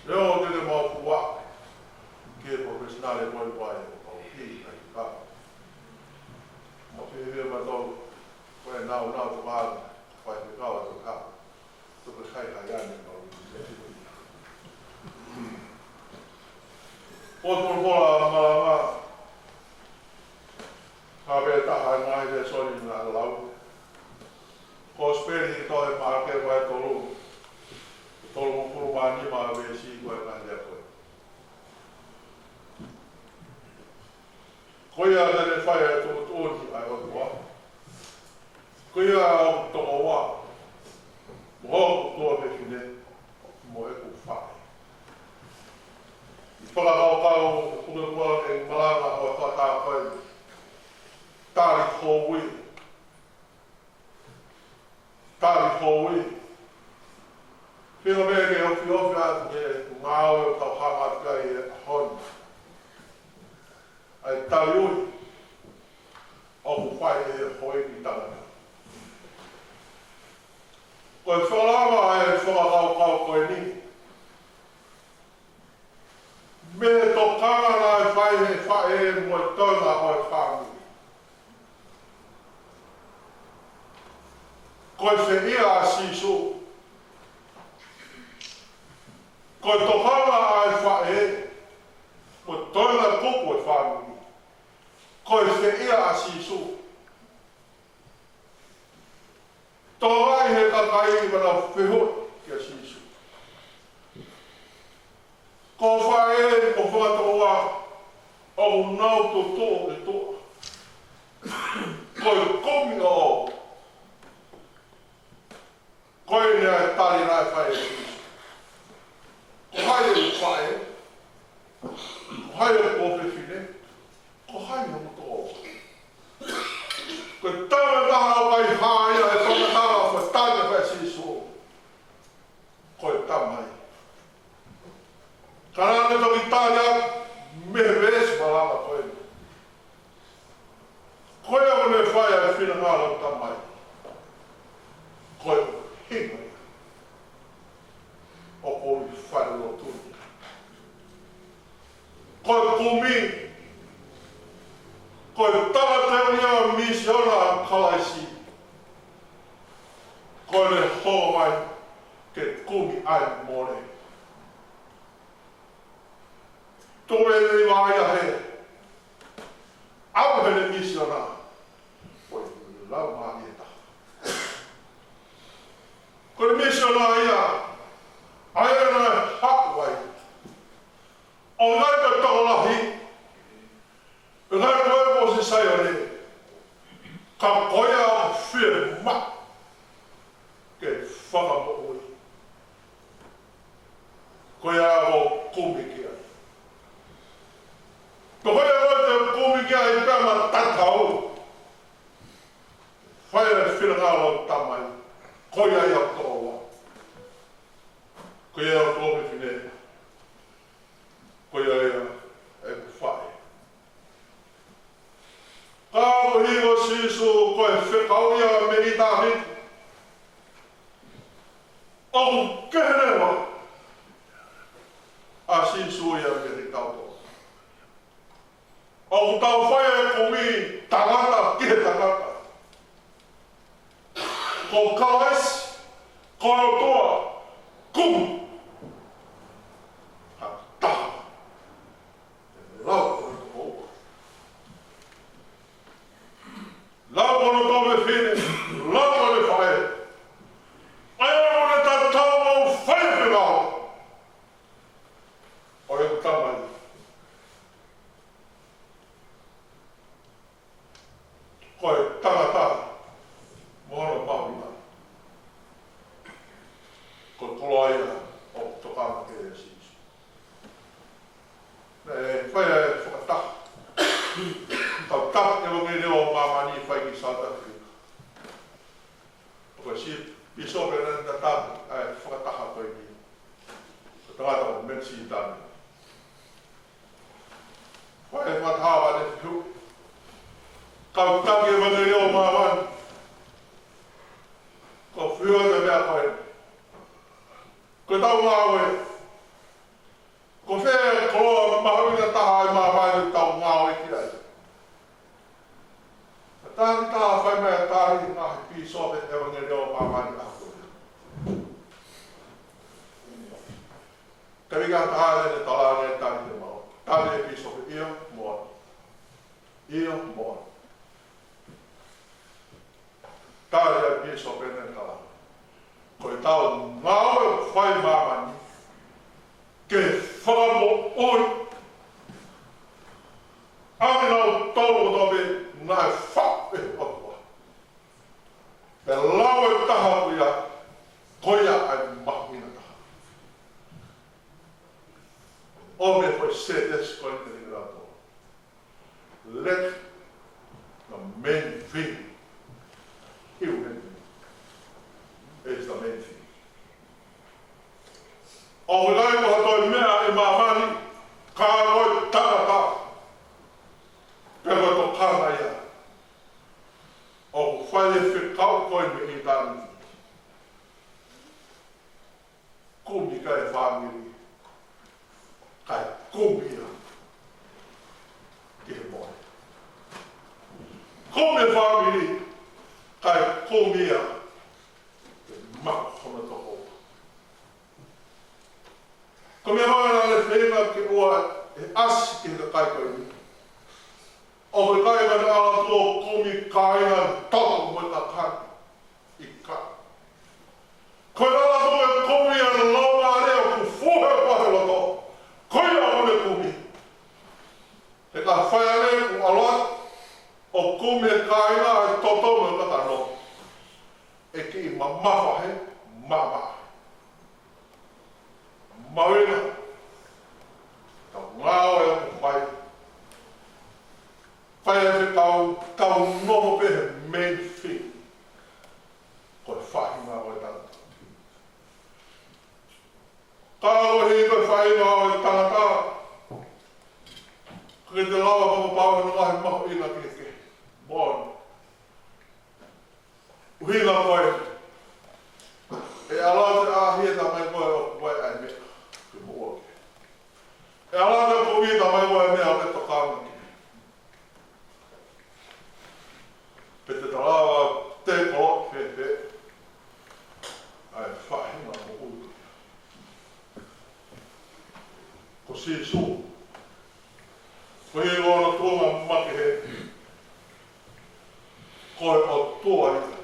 Leʻo te te mau fua. Ke professional e koi vai o kau ki kai ka. Mau fie fie ma tau. Ko e nau nau to ka. Fai ke kau to ka. To ke kai kai ane mau. Ko to ko la malanga. Ka pē taha ngaahi lēsoni naʻa lau. Kosipeli ʻi he tohi Maʻake vahe tolu. Tolungofulu mā nima veesi ko e ngaahi lea ko ē. Ko ia te ne fai ʻa e tuʻutuʻuni ʻa e ʻOtua. Ko ia ʻoku tokoua. Mo hoku tuofefine. Mo ʻeku faʻē. ʻI he fakakaukau, ʻoku ke kua ke malanga ʻo e hoʻatā ko eni. Tali houʻi. Tali houʻi. Feinga mai ke ofiofi atu ke ngāue ʻoku tau hanga atu ki ai he ʻaho ni. ʻA e tali ui. ʻOku fai ʻe he houʻeiki tangata. Ko e fakalava ʻa e fakakaukau ko eni. Mei he tokanga naʻe fai ʻe he faʻē mo e toenga ʻo e fāmili. Ko e fēʻia ʻa Sīsū. Ko e tokanga ʻa e faʻē mo e toenga kupu ʻo e fāmili. Ko e fēʻia ʻa Sīsū. Tō ai he kakai ʻi heʻenau fehuʻi kia Sīsū. Ko e faʻē mo e fakatokoua ʻoku nau tutuʻu ʻi tuʻa. Ko e kumi ʻo. Ko eni ʻa e tali naʻe fai ʻe Sīsū. Ko hai ʻeku faʻē? Ko hai ʻeku tuofefine? Ko hai hoku tokoua? Ko e taha ʻo e kai hā ia he fakamatala ko e tali ʻa Sīsū. Ko e tamai. Ka naʻa ne toki tali atu mei he veesi malanga ko eni. Ko ia ʻoku ne fai ʻa e finangalo ʻo e Tamai. Ko e hinga ia. ʻOku ou ʻi fale lotu ni. Ko e kumi, ko e talateu ia ʻo e misiona ʻa Kalaisi. Ko ʻene hoko mai ke kumi ʻa e mole. Tuku e leva ia he ʻalu heʻene misiona, ko e lau mai e taha. Ko e misiona ia, ʻa ia naʻe haʻu ai. ʻO ngai ka tokolahi, ʻo ngai ko e ko si Saione, ka ko ia ʻoku fiemaʻu ke fakamoʻui. Ko ia ʻoku kumi ki ai. Ko ia ʻoku te kumi ki ai pea mo tatau. Fai e finangalo ʻo e Tamai. Ko ia ia ʻoku tō. Ko ia ʻoku tō fefine. Ko ia ia ʻoku faʻē. Ka ko e hiko Sīsū ko e fekau ia mei ʻitāniti. ʻOku kehe leva ʻa Sīsū ia mei tautolu. ʻOku tau fai e kumi tangata ki he tangata. Ko Kalaisi, ko e ʻOtua, kumi. Ha taha. Lau ko e toko. Lau ko e toko fefine, lau ko e faʻē. ʻA ia ʻoku ne tatau mo fai pē lau. ʻO e Tamai. Ko e tangata mo hono mahuʻinga. Ko e koloa ia ʻoku tokanga ki ai ʻa Sīsū. Naʻe fai e fakataha. Tau taki ʻevangeliō ʻo māmani fai ki South Africa. Ko e siʻi pīsope naʻa ne tataki ʻa e fakataha ko eni. Ko e tangata ko Mensi Tane. Ko e fakataha ʻa ne fiu. Kau taki ʻevangeliō ʻo māmani. Ko e fiu ʻa e meʻa ko ē. Ko ʻetau ngāue. Ko fē koloa mahuʻinga taha ʻi māmani ʻoku tau ngāue ki ai. Ka taki taha fai mai ʻa e taki ngaahi pīsope ʻevangeliō ʻo māmani ʻaho ko ē. Ka ʻi ai ha taha ʻe talaange taki te mau. Taki e pīsope ʻio mo ʻio mo Tali ʻa e pīsope ʻene tala. Ko ʻetau ngāue ʻoku fai ʻi māmani ke fakamoʻui ʻa kinautolu kotoa pē naʻe faʻu ʻe he ʻOtua. Pea lau e taha ko ia, ko ia ʻa e mahuʻinga taha. ʻO me foʻi sētesi ko eni kinautolu. Let the main thing. Human is the main thing. ʻOku ʻikai ko ha toe meʻa ʻi māmani, ka ko e tangata. Pea ko e tokanga ia. ʻOku fai e fekau ko ē mei ʻitāniti. Kumi kae fāmili, kae kumi ia ki he moʻui. Kumi e fāmili, kae kumi ia ke maʻu hono tokoua. Ko e meʻa ʻoku ʻikai ke feinga ke ʻoua ʻe ʻasi ki he kakai ko eni. ʻOku ʻikai ke ne ʻalu atu ʻo kumi kāinga, toto mo e kakai. ʻIkai. Ko e ʻalu atu ʻo kumi ʻa e laumālie ʻoku fuhe ʻi he loto. Ko ia ʻoku ne kumi. He ka fai ange ʻoku ʻalu atu ʻo kumi e kāinga, e toto mo e kakano. ʻE kiʻi mamafa he mamafa. Mahuʻinga, tau ngāue ʻoku fai. Fai e fekau, tau noho pē he main thing. Ko e faʻahinga ʻo e tangata. Ka ko e hiko e faʻahinga ʻo e tangata, ko e te lava papapau he ngaahi mahuʻinga kehekehe. Moʻoni. ʻUhinga ko ē, ʻe ʻalu atu ʻa e tamai ko ē ʻoku ʻi ai e meʻa ke moʻua ki ai. ʻE ʻalu atu e kumi tamai ko Ko e ʻOtua makehe. Ko e ʻOtua ia.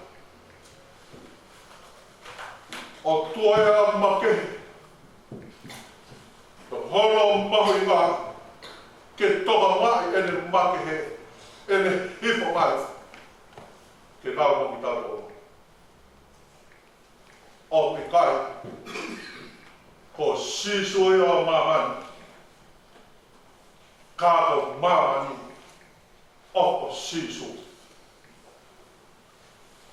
ʻOtua ia makehe. Ko hono mahuʻinga ke tokangaʻi ʻene makehe, ʻene hifo mai ke nau mo kitautolu. ʻOku ʻikai ko Sīsū ia ʻo māmani, ka ko māmani ʻoku ʻo Sīsū.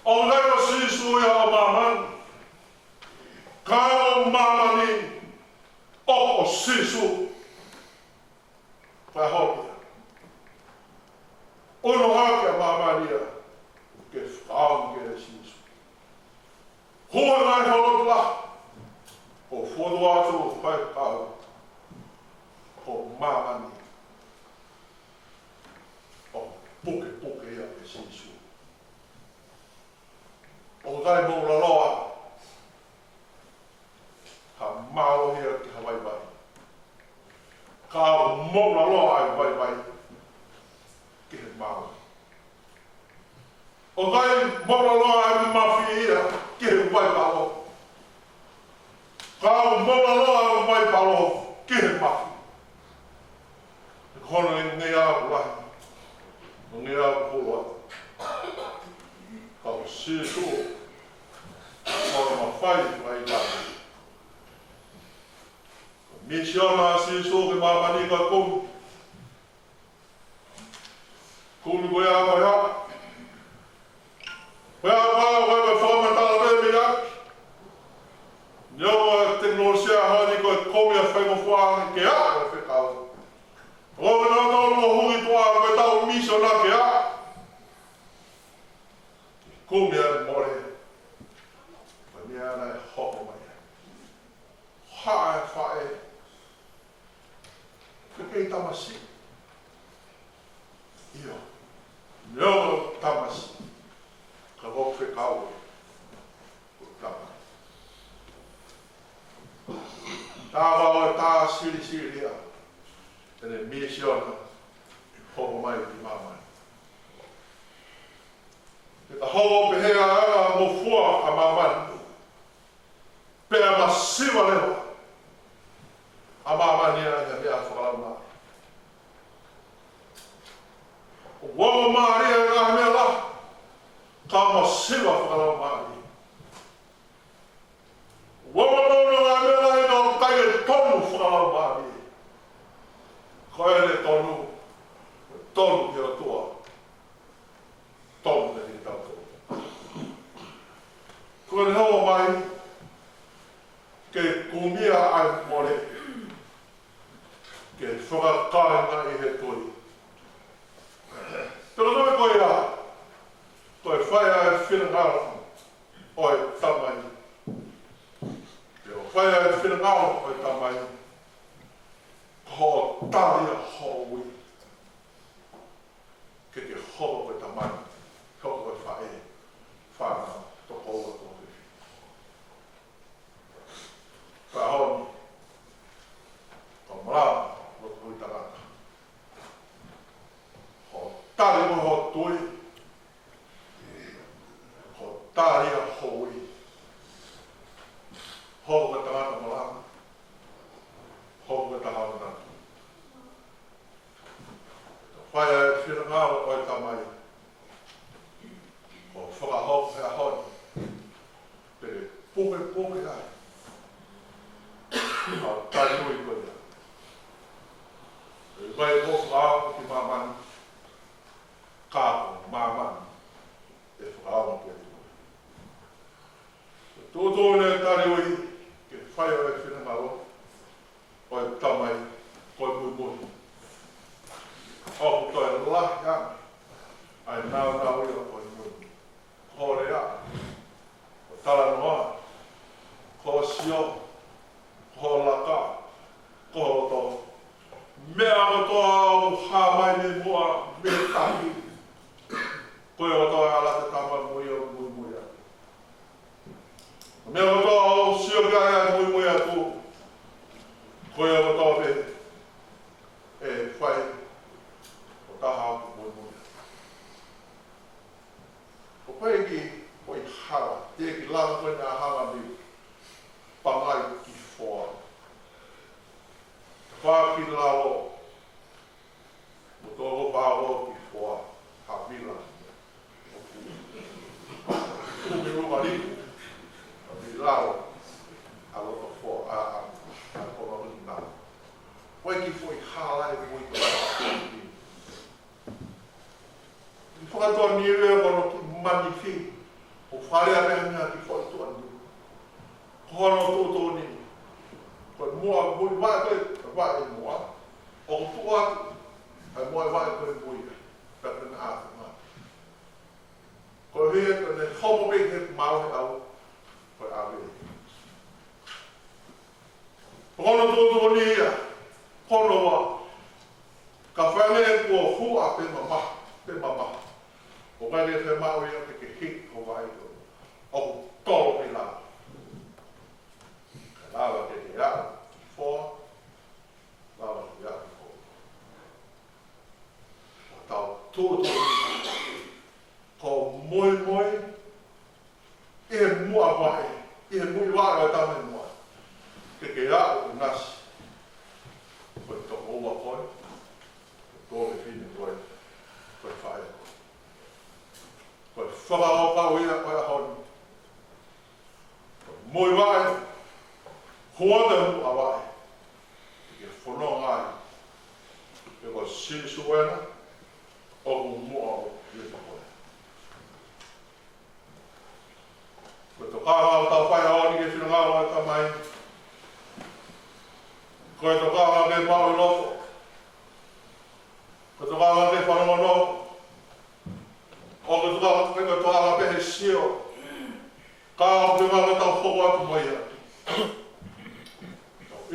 ʻOku ʻikai ko Sīsū ia ʻo māmani, ka ko māmani ʻoku ʻo Sīsū. Fai hoki. ʻUnu hake ʻa māmani ia ke fakaongo kia Sīsū. Hū ʻa e ngaahi holo tula. Ko fotu atu fai kau. Ko māmani ʻoku pukepuke ia ʻe Sīsū. ʻOku ʻikai moʻulaloa ha mālohi ia ki ha vaivai, ka ʻoku moʻulaloa ʻa e vaivai ki he mālohi. ʻOku ʻikai moʻulaloa ʻa e mafi ia ki he vaipalo, ka ʻoku moʻulaloa ʻa e vaipalo ki he mafi. Ko hono ngeia ʻoku lahi, ko e ngeia ʻoku hulu atu. Ka ko Sīsū, ko hono mafai ʻoku ʻikai. Misiona ʻa Sīsū ki māmani ka kumi. Kumi ko ia ko ia. Ko ia ko ia ko e fakamatala pē mei ʻaki. Neongo e tekinolosia ʻaho ni ko e kumi ʻa e faingofua ke aʻu e fekau. ʻO kinautolu ʻoku hū ki tuʻa ko e tau misiona ke aʻu. Kumi ʻa e mole. Ko e meʻa naʻe hoko mai ai. Haʻu e faʻē. Ke kei tamasiʻi. ʻIo. Neongo tamasiʻi. Ka ko e fekau ē. Ko e tamai. Tava ʻo e tā silisili ia. ʻEne misiona. Hoko mai ki māmani. Ke ta hoko pehē ʻa e ngofua ʻa māmani. Pea masiva leva ʻa māmani ʻi he meʻa fakalaumālie. ʻOku ongo mālie ʻa e ngaahi meʻa lahi, ka masiva fakalaumālie. ʻOku ongo nounou ʻa e ngaahi meʻa lahi, ka ʻoku ʻikai ke tonu fakalaumālie. Ko ʻene tonu, tonu ki he ʻOtua. Tonu kiate kitautolu. Ko ʻene hoko mai ke kumi ʻa e mole, ke fakakāinga ʻi he tui. Pea ko e tui ko ia, ko e fai ʻa e finangalo ʻo e Tamai. Pea ko e fai ʻa e finangalo ʻo e Tamai, ko hoʻo tali ʻa hoʻo ui. Ke ke hoko ko e tamai, hoko ko e faʻē, fānau, tokoua, tokoua. Ka honi, ka malama, ko e tangata. Hoʻo tali mo hoʻo tui, hoʻo tali ʻa hoʻo ui. Hoko ko e tangata malama, hoko ko e tangata manatu. Fai ʻa e finangalo ʻo e Tamai. Ko e fakahoko he ʻaho ni. Pea pukepuke ai ʻa e tali ui ko ia. ʻE ʻikai ko e fakaongo ki māmani, ka ko māmani ʻe fakaongo ki ai. Tuʻutuʻuni e tali ui ke fai ʻa e finangalo ʻo e Tamai ko e muimui. ʻOku toe lahi ange ʻa e nāunau ia ko e muimui. Ko e lea, ko e talanoa, ko e sio, ko e laka, ko e loto. Meʻa kotoa ʻoku hā mai mei muʻa, mei tahi. Ko e loto ʻa e ʻAlo ʻo e Tama mo ia ʻoku muimui atu. Meʻa kotoa ʻoku sio ki ai ʻa e muimui atu. Ko ia kotoa pē ʻe fai ki lalo, mo tō ko fao ki foa, ha vila. Kumi luma liku, ha vila, ʻa loto foa, ʻa, ʻa, ʻa ko ma kuni na. Ko e kiʻi foʻi hala ʻe mui ko. ʻI fakatuʻa Niue ko hono kiʻi manifi, ʻo fale ʻa meʻa meʻa ki foʻi tuʻa Niue. Ko hono tuʻutuʻuni. Ko e muʻa, muʻa, vaʻe ko e, vaʻe muʻa. ʻOku tuʻu atu, ʻa e muʻa vaʻe ko e muʻa. Pea ko e na atu ma. Ko e hia ko e ne homo pē he mau he au, ko e ʻave. Ko hono tuʻutuʻuni ia, ko hono ua. Ka fai ange kuo hua pē mamaha, pē mamaha. ʻOku ʻikai ke fiemaʻu ia ke ke hiki ho vaʻe ko. ʻOku tolo pē la. Ka lava ke ke aʻu, foa, lava ke ke aʻu, foa. ʻO tau tuʻutuʻuni. Ko e moimoi, ʻi he muʻa vaʻe, ʻi he muʻa vaʻe ʻo e tama muʻa. Ke ke aʻu ʻo ngasi. Ko e tokoua koe, ko e tuofefine koe, ko e faʻē koe. Ko e fakakaukau ia ʻo e ʻaho ni. Ko e moimoi vaʻe, hua pē muʻa vaʻe. Ke ke fononga ai. He ko Sīsū ena, ʻoku muʻa ʻo ia ko koe. Ko e tokanga ʻoku tau fai ʻaho ni ki he finangalo ʻo e Tamai. Ko e tokanga ke maʻu ʻi loto. Ko e tokanga ke fanongonongo. ʻOku tokanga, ko e tokanga pē he sio. Ka ʻoku tokanga tau hoko atu mo ia.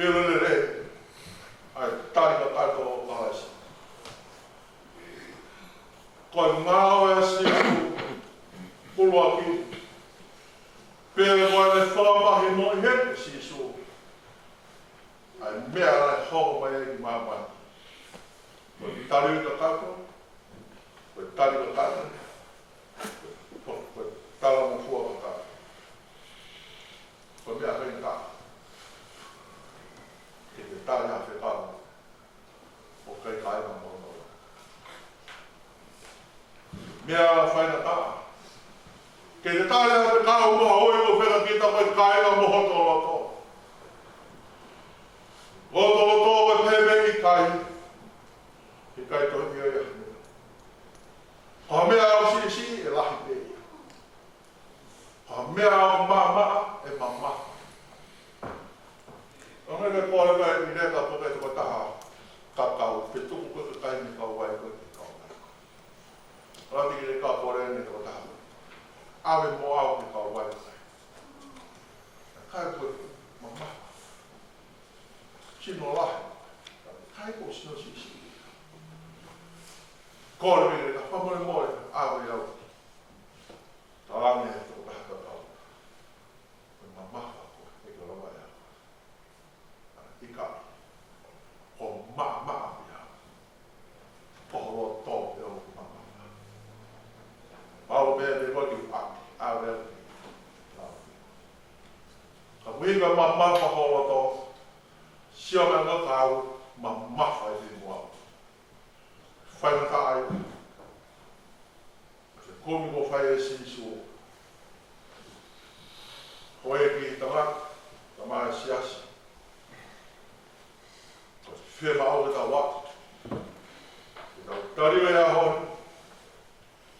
ʻIlo lelei ʻa e tali kakato ʻo Kalaisi. Ko e ngāue ʻa Sīsū, ʻuluaki. Pea ko ʻene fakamahinoʻi heni ʻe Sīsū ʻa e meʻa naʻe hoko mai ai ki māmani. Ko e tali kakato, ko e tali kakato, ko, ko e talangofua kakato. Ko e meʻa faingataʻa ke te tali ha fekau ʻoku ʻikai kāinga mo hono loto. Meʻa faingataʻa ke te tali ha fekau mo ha ʻoku ʻikai ke fakakita ko e kāinga mo hoto loto. Ko hoto loto ko e pehē ʻikai, ʻikai toe ʻi ai ha meʻa. Ko ha meʻa ʻoku siʻisiʻi ʻe lahi pē ia. Ko ha meʻa ʻoku maʻamaʻa ʻe mamafa. ʻOku ʻikai ke kole mai ʻi he ka poke tokotaha kakau, pe tuku ko e kai ni kau vai ko e kau vai. ʻOku ʻikai ke kole mai tokotaha. ʻAve mo au ke kau vai. Kai ko e mamafa. Sino lahi. Kai ko e sino siʻisiʻi. Kole mai ka fakamolemole, ʻave au. Talange he tokotaha kakau. Ko e mamafa ko e ke lava ia. ʻIkai. Ko e maʻamaʻa pē ia. Ko ho loto ʻe ʻoku mamafa. Pau pē te ko ki ʻaki, ʻave au. Ka ʻoku ʻikai mamafa ho loto, sio mai ka kau mamafa ʻi muʻa. Faingataʻa ia. Ko e kumi ko e fai ʻe Sīsū. Ko e kiʻi tangata, tamaiki siasi. Ko e fiemaʻu ke tau ʻalu. Ke tau tali mai ʻaho ni.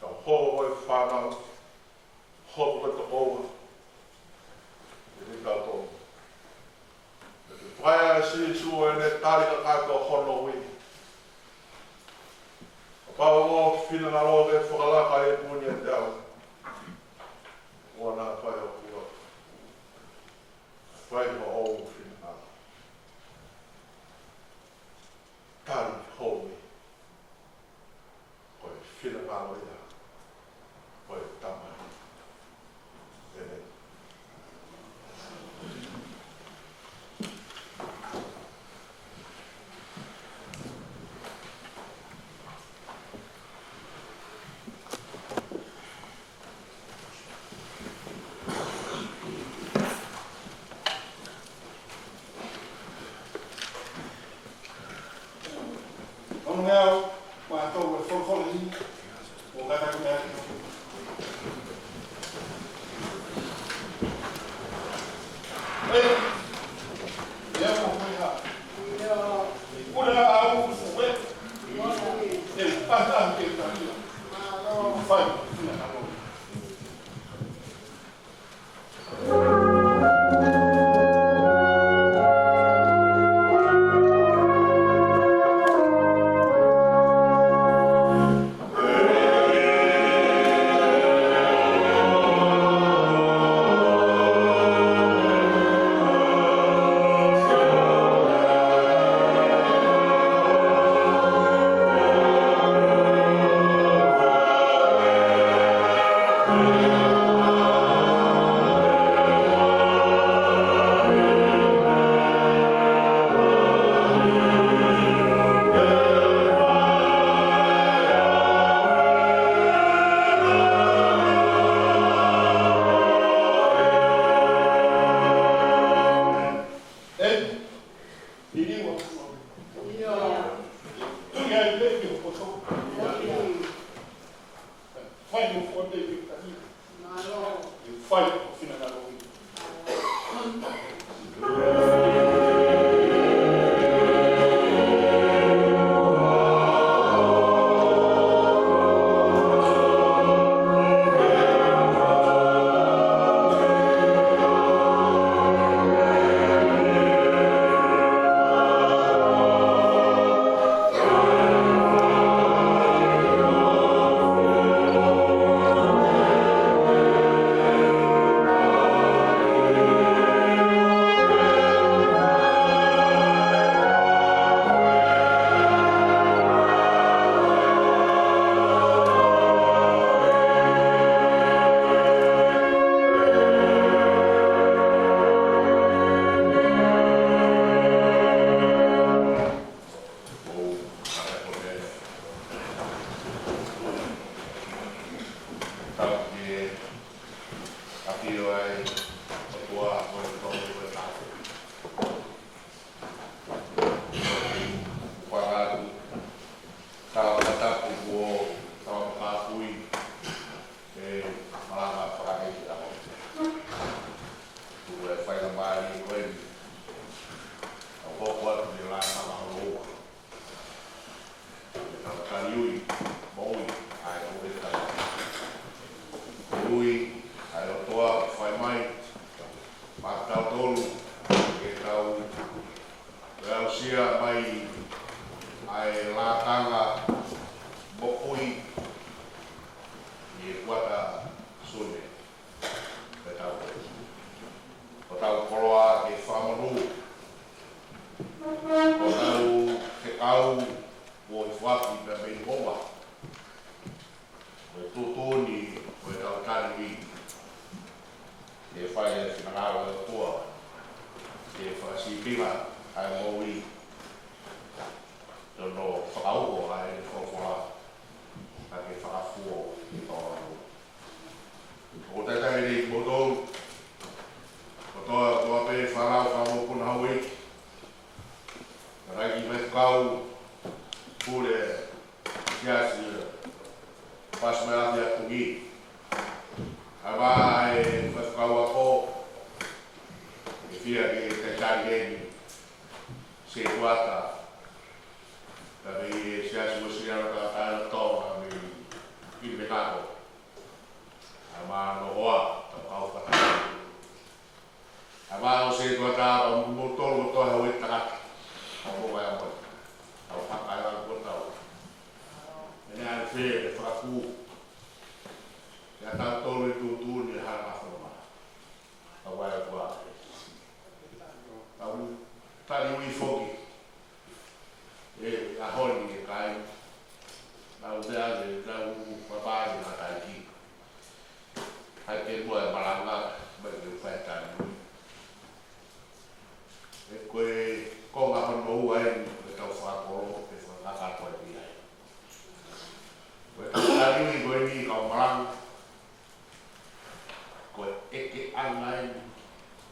Tau hoko ko e fānau. Hoko ko e tokoua. Ke tau tō. Ke fai ʻa Sīsū ʻene tali kakato hono ui. Kapau ʻoku finangalo ke fakalaka e puni ʻiate au. ʻOua naʻa fai hoku loto. Fai hoʻo finangalo. Tali hoʻo ui. Ko e finangalo ia ʻo e Tamai. ʻĒmeni. Ono meʻa, ua tau e folofola ni, ʻo kātaki mai. ʻE, ia ko koe ha. Ula au, ue. ʻE, pata ke talia. Fai, ina kalo. Fai mo fua te ke tahi. Fai mo fina na lo. Tau fakatapu kuo tau fakafui e malanga fakaʻeiki ʻaho. Tuku e faingamālie ko eni. Tau hoko atu ki he Lātanga hono ua. Ke tau tali ui, moʻui, ʻa e ʻOtua. Ui, ʻa e ʻOtua, fai mai, maʻa tautolu, ke tau ʻe aʻusia mai ʻa e lātanga moʻui ʻi he kuata Sune. Ko e tau, ko e tau koloa ke fakamonū. Ko e tau fekau kuo foaki pē mei he ʻOtua. Ko e tuʻutuʻuni, ko e tau tali ui. Ke fai e finangalo ʻo e ʻOtua. Ke fakasīpinga ʻa e moʻui. Tau fakauʻo ʻa e folofola. Ka ke fakafuo ʻi tō ʻalu. ʻOku taitai ni kimoutolu. Ko tō, tō pē fānau fāmokuna houʻeiki. Ka ʻi ai ki he faifekau, pule, siasi, pasi mai ʻa e ʻatungi. ʻA e faifekau ako, ʻe fia ke talitali eni, setuata, ka mei he Siasi Uēsiliana Tauʻatāina ʻo Tonga mei Pilinekato. ʻA e mano hoa, tau kau fakataha. ʻA e mano setuata, kau moutolu kotoa houʻeiki tangata. Kau mo vai amo. Tau fakaila kotau. Mene ʻa e fē, ʻe fakakū. Ke ʻatā tolu e tuʻutuʻuni ʻa e hala fononga. Tau vai ʻOtua. Tau tali ui foki. ʻE, ʻaho ni ʻe kai. Tau te ake, tau papāni mataiki. Hai ke mua e malanga, mai ke fai tali ui. ʻE ko e konga hono ua eni, ko e tau fakakolo, ʻe fakakakato ai pē ai. Ko e tau tali ui ko eni kau malanga. Ko e ʻekeʻanga eni,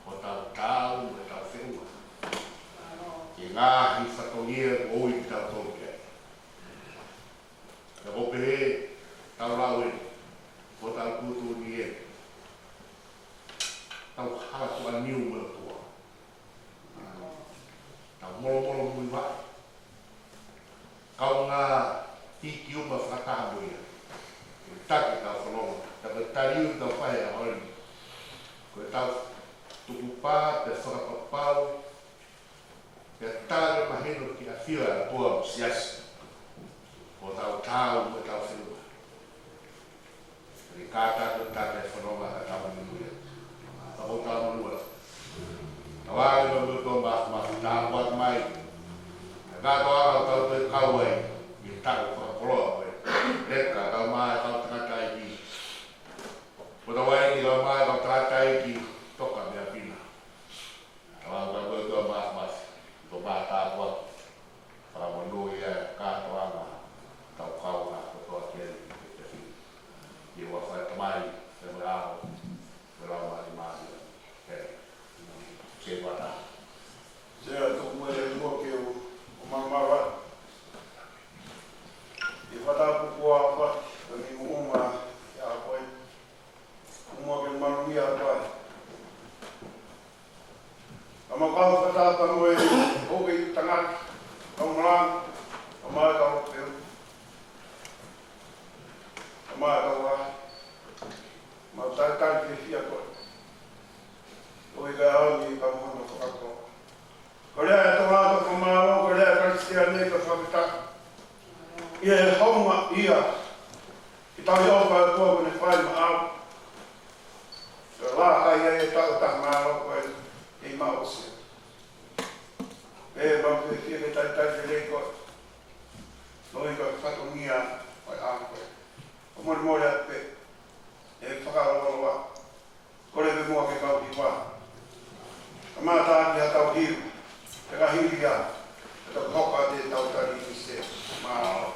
ko e tau tau, ko e tau feʻunga. Ke ngaahi fatongia ko ui ki tau tolu ki ai. Pea ʻoku pehē, tau lau ē, ko ʻetau tuʻutuʻuni ē, tau hala tuʻaniu mo e ʻOtua. Tau molomolo muivaʻe. Kaungā tiki uma fakataha mo ia. ʻE taki ʻetau fononga, tau ka taliu tau fai a holi. Ko ʻetau tukupā, pea fakapapau, pea tala mahino ki he ʻafio ʻa e ʻOtua mo e siasi. Ko ʻetau taau mo ʻetau fenua. Ni ka tau tata e fononga ka tau monū ia. Ka ko tau monū ia. Tau ʻai mo e ʻOtua Māfimafi, tāpuaki mai. Ka tau ʻai tau te kau ai. ʻI he taʻu fakakoloa ko ē. Leka kau mai kau tangataʻeiki. Ko tau ʻai ki kau mai kau tangataʻeiki. Toka mea pina. Tau ʻai mo e ʻOtua Māfimafi. Tau mai tāpuaki. Fakamonū ia kātoanga tau kau ʻa kotoa ki ai ki te fili. Ki he huafa ʻo e Tamai, pea mo e ʻAlo, pea mo e Laumālie Māʻoniʻoni. Ke vata. Sea tuku e mo ke u, o mamava. I fata kukua fa, ka mi uma, ia koe. Uma ke manuia koe. Ka mau kau fakataha mo e ʻoku ʻi tangata, kau malanga, kau mai kau peu, kau mai kau a, mau talitali fiefia koe. ʻOku ʻi ka au ni ka moho no fakako. Ko lea e tō atu ka mālō, ko lea e Kalisitiane ka fakata. ʻI he hauma ia, ki tau i ʻofa e ʻOtua ko ne fai ma au. Ko e lā kai ai e tau taha mālō ko e kei mau sia. Pea mau fiefia ke talitali lelei koe. Loi ka fatongia ʻo e ʻaho ko ē. ʻO molemole atu pē. ʻE fakaloloa. Kole pē muʻa ke kau hiva. Kamata ki ha tau hiva. Te ka hili ia. Te ka hoka te tau tali ni se. Mālō.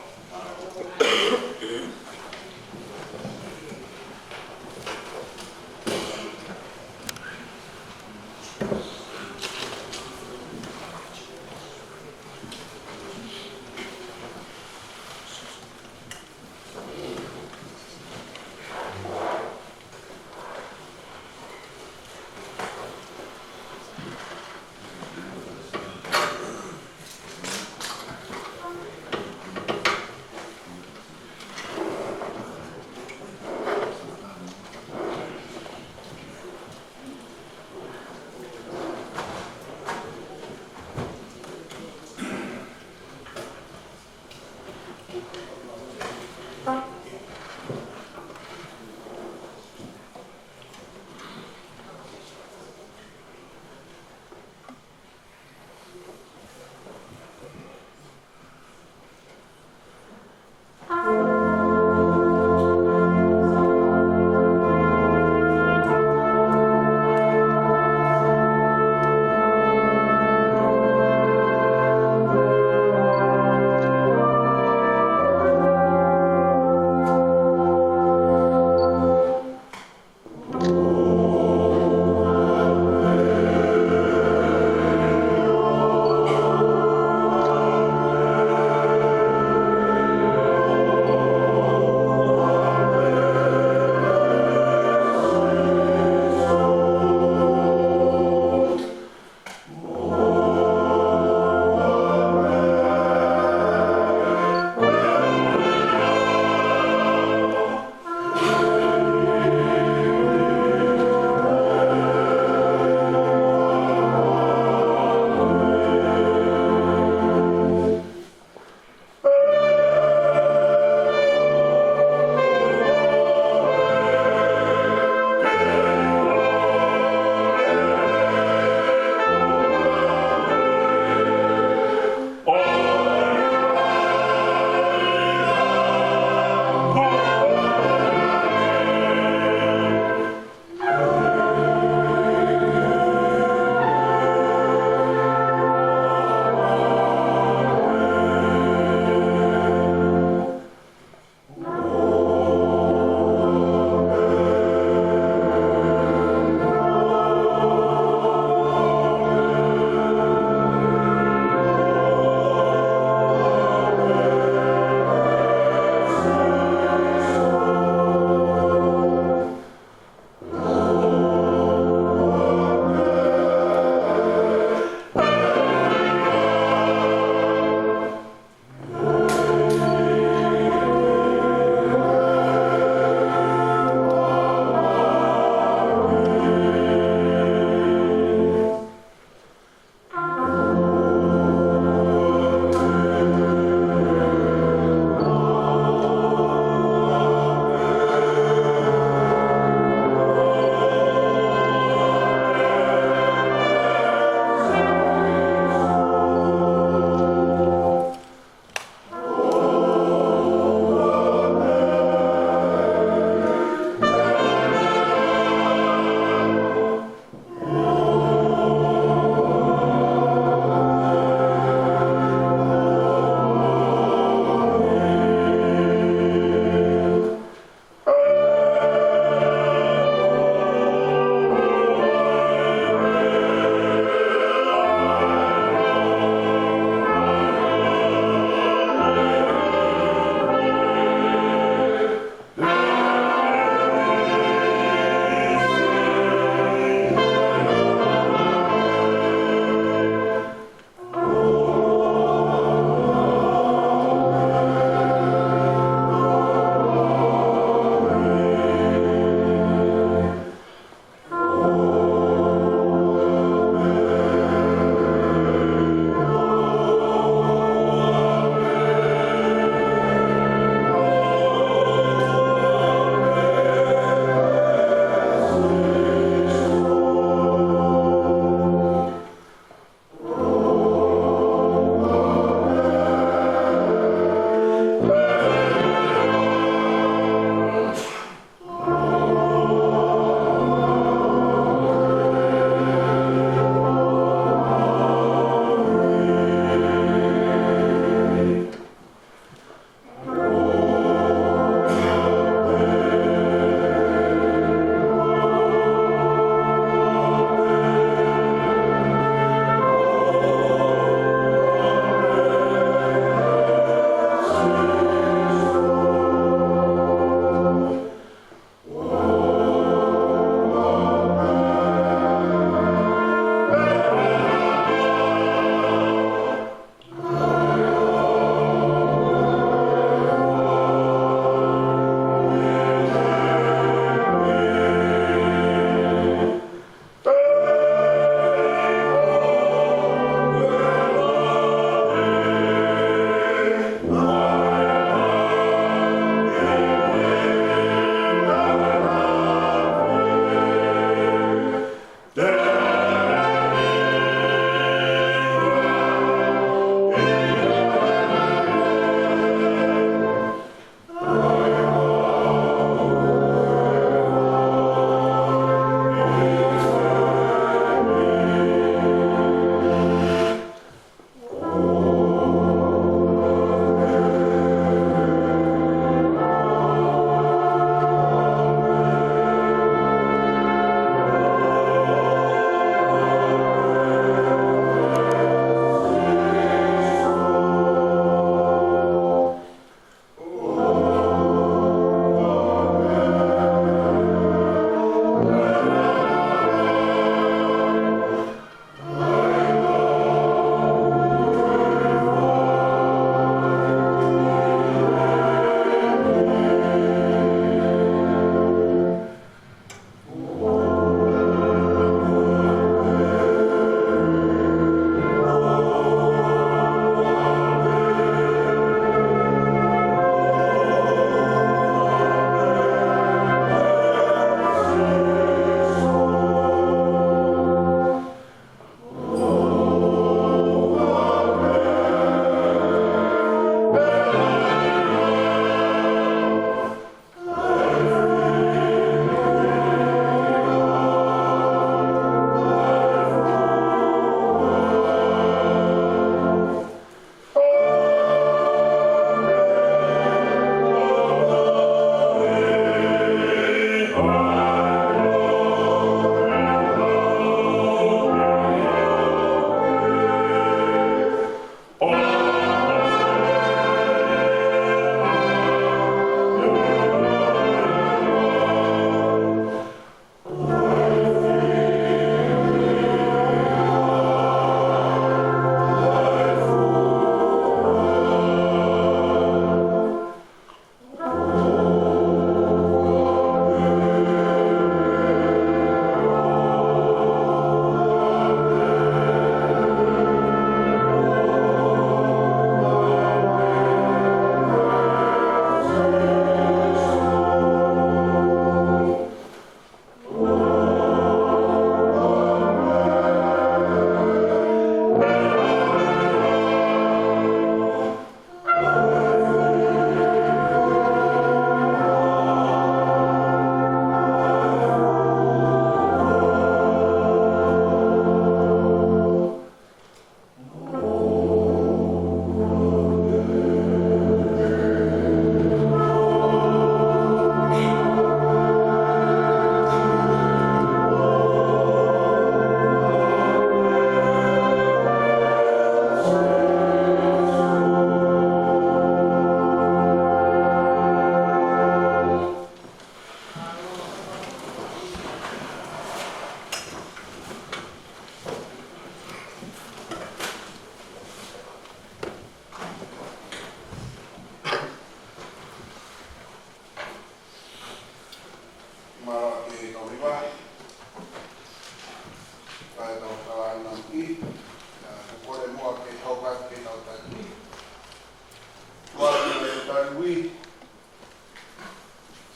Ui,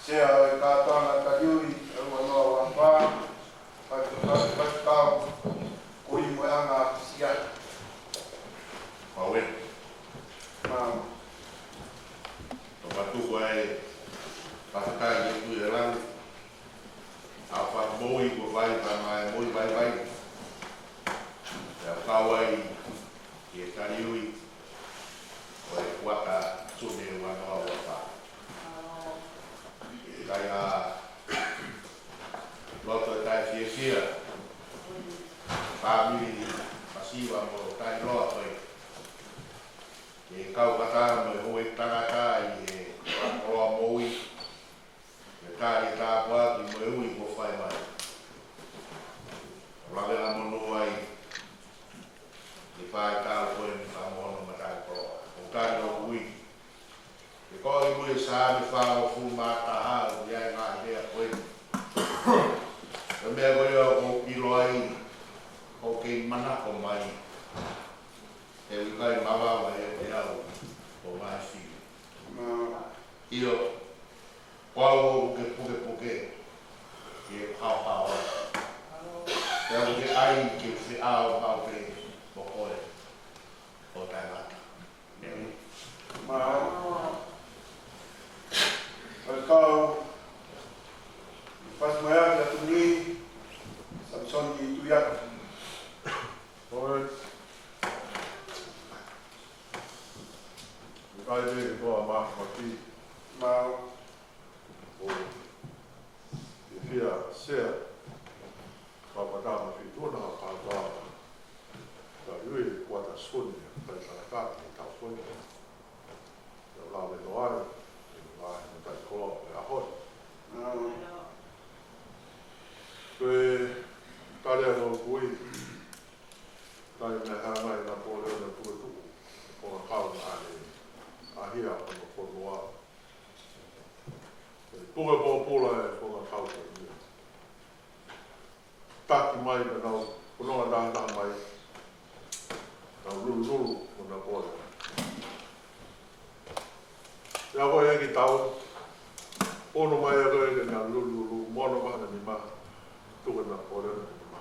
Sea ʻo e kātoanga taliui ʻa e ua noa ua fā, Faifekau, Faifekau, ko i mo e anga sia. Mau e. Mau. Tau patu ko e fakafetaʻi ki he ʻOtua ʻi langi, ʻa e fakamoʻui kuo fai pea mo e moʻui vaivai. Pea kau ai ki he taliui ʻo e kuata Sune ua noa ua fā. Kae ʻi ai ha loto ʻe taʻefiefia, fāmili masiva mo taʻeʻiloa ko ē, ke kau fakataha mo e houʻeiki tangata ʻi he fakakoloa moʻui, ke tali e tāpuaki mo e ui kuo fai mai. ʻOku lave ʻa e monū ai ke fai e tau ko eni, fakamoʻoni mo taʻekoloa. ʻOku tali hoku ui ke koe mo e Saame fāngofulu mā taha, ʻoku ʻi ai e ngaahi lea ko eni. Ko e meʻa ko ia ʻoku ou ʻilo ai, ʻoku kei manako mai, he ʻoku ʻikai mavava ʻe, ʻe au ʻo ngaahi fili. ʻIo, ko au ʻoku ke pukepuke ki he haohaoa. Pea ʻoku ke ʻai ke u feʻao maʻu pē mo koe ʻo taʻengata. Mau. Faifekau Fasi Maiaki Atu Nui, Samisoni Tuiaki. ʻOi. ʻIkai pē ke toa māfaki. Mau. ʻO fiefia Sea, pea mo e tama fitu na pātoa. Taliui kuata Sune, fai tangata ki he tau ko eni. Ia lave noa ai, ʻi he ngaahi mataʻikoloa ʻo e ʻaho ni. Ko e tali ʻa hoku ui, taimi ʻe hanga ʻe Napoleone ʻo tukutuku e konga kau naʻe ʻahia ʻa hono fonua. ʻE puke pōpula e konga kau ko ia. Taki mai pea nau fononga taha mai, nau lulululu mo Napoleone. Pea ko e ʻEiki Tau, ono mai ʻa ko e ʻEiki, nau lulululu mo hono vaha nima, tuku ʻe Napoleone nima.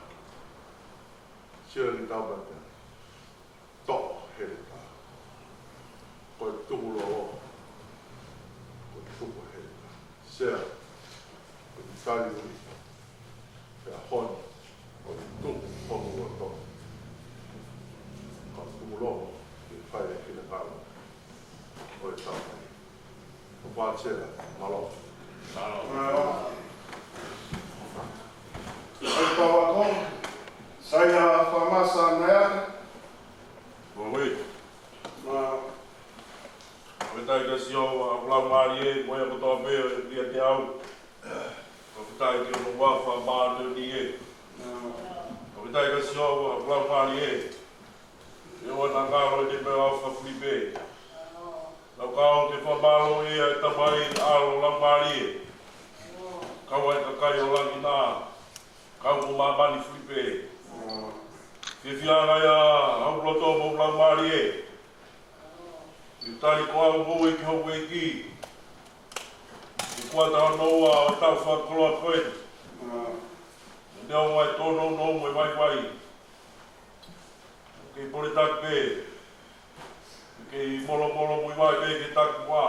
Sio ʻEiki Tau pea pehē, toʻo heletā. Ko e tukulolo, ko e tuku heletā. Sea, ko e taliui ʻo e ʻaho ni, ko e tuku hoku loto. Ko e tukulolo ke fai e finangalo ʻo e tau mai. Ko Pātela, mālō. Mālō. Faifekau ako, Saia Famasa Naiaka. Ua wei. Mā. Fakafetaʻi kia Sihova, ʻa e laumālie, mo ia kotoa pē ʻoku ʻiate au. Fakafetaʻi ki hono huafa māʻoniʻoni ē. Fakafetaʻi kia Sihova, ʻa e laumālie. ʻE ʻoua naʻa ngalo ʻene meʻaʻofa fuli pē. Naʻa ku kau ke fakamālō ʻi he Tamai, ʻAlo, Laumālie. Kau ai kakai ʻo langi na, kau mo māmani fuli pē. Fiefia ange ia ʻa hoku loto mo hoku laumālie. ʻI he tali ko au mo e ki hoku ʻEiki. ʻI he kuata hono ua ʻo e taʻu fakakoloa ko eni. Neongo e tōnounou mo e vaivai, kei pole taki pē, kei molomolo muimui pē ke taki muʻa.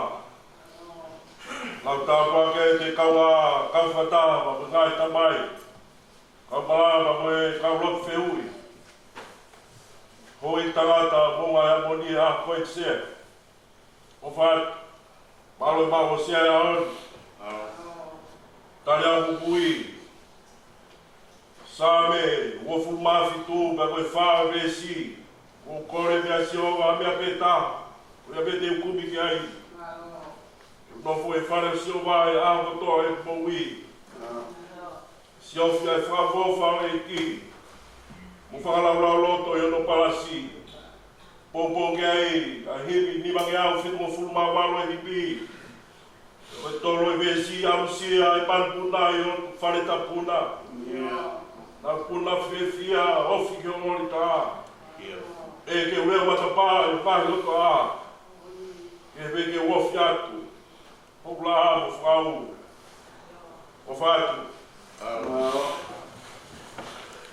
Lau tāpuaki ʻa e kau ʻa, kau fakataha mo e ngaahi tamai, kau malanga mo e kau lotu fehuʻi. Houʻeiki tangata mo e ngaahi ʻaho ni ʻa ko e Sea. ʻOfa atu, mālō e maʻu ʻo Sea ʻi he ʻaho ni. Tali ʻa hoku ui, Saame uofulu mā fitu, pea ko e fā veesi. ʻOku ou kole meia Sihova ha meʻa pē taha, ko ia pē te u kumi ki ai. Ke u nofo ʻi he fale ʻo Sihova ʻi he ʻaho kotoa ʻo ʻeku moʻui. Siofi ʻa e fakaʻofoʻofa ʻo e ʻEiki, mo fakalaulauloto ʻi hono palasi. Poupou ki ai ʻa e himi nimangeau fitungofulu mā valu, ʻa e hipi. Ko e tolu ʻo e veesi: ʻAmusia ʻa e manupuna ʻi ho fale tapu na. Nau puna fiefia, ofi ki hoʻo ʻōlita. ʻEiki, ke u lea matapā ʻi ho ngaahi lotoʻā. Ke pehē ke u ofi atu. Hoku laʻā mo fau. ʻOfa atu.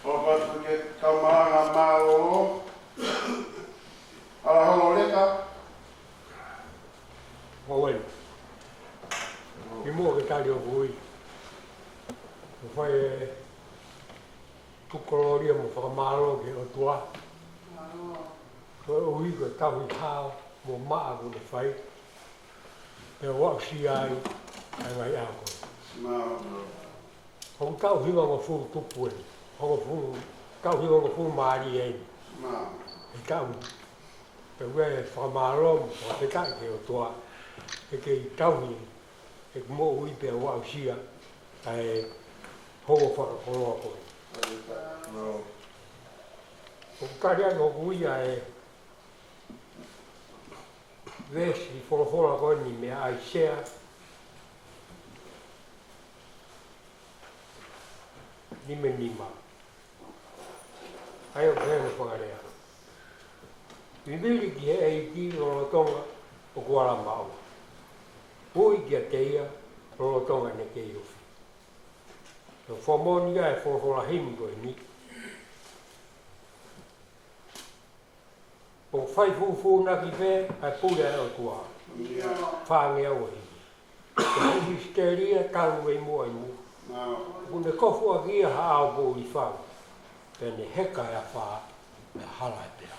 ʻOfa atu ki he kau malanga mālōlō. ʻAla holo leka. Owen. Kimuʻa ke tali hoku ui, ʻoku ou fai e tuku kolōlia mo fakamālō ki he ʻOtua. Koeʻuhi ko e tauhi hao mo maʻa kuo ne fai, pea u aʻusia ai ʻa e ngaahi ʻaho ko ē. Hoku taʻu hivangofulu tupu eni. Hongofulu, taʻu hivangofulu mālie eni. He taʻu, pea u fakamālō mo fakafetaʻi ki he ʻOtua he kei tauhi ʻeku moʻui pea u aʻusia ʻa e houa fakakoloa ko ē. ʻOku tali atu hoku ui ʻa e veesi folofola ko eni mei ʻAisea nima nima. ʻA ia ʻoku pehē hono fakalea: Vivili ki he ʻEiki lolotonga ʻoku ala maʻu. Ui kiate ia lolotonga ʻene kei ofi. ʻOku fakamoʻoni ia ʻe he folofola himi ko eni. ʻOku fai fufūnaki pē ʻa e pule ʻa e ʻOtua. Fāngeau ʻo himi. Ko e hisitēlia talu mei muʻa ʻi muʻa. ʻOku ne kofu ʻaki ia ha ʻao poʻuli fau, pea ne heka e afā mei he hala ʻo e pea.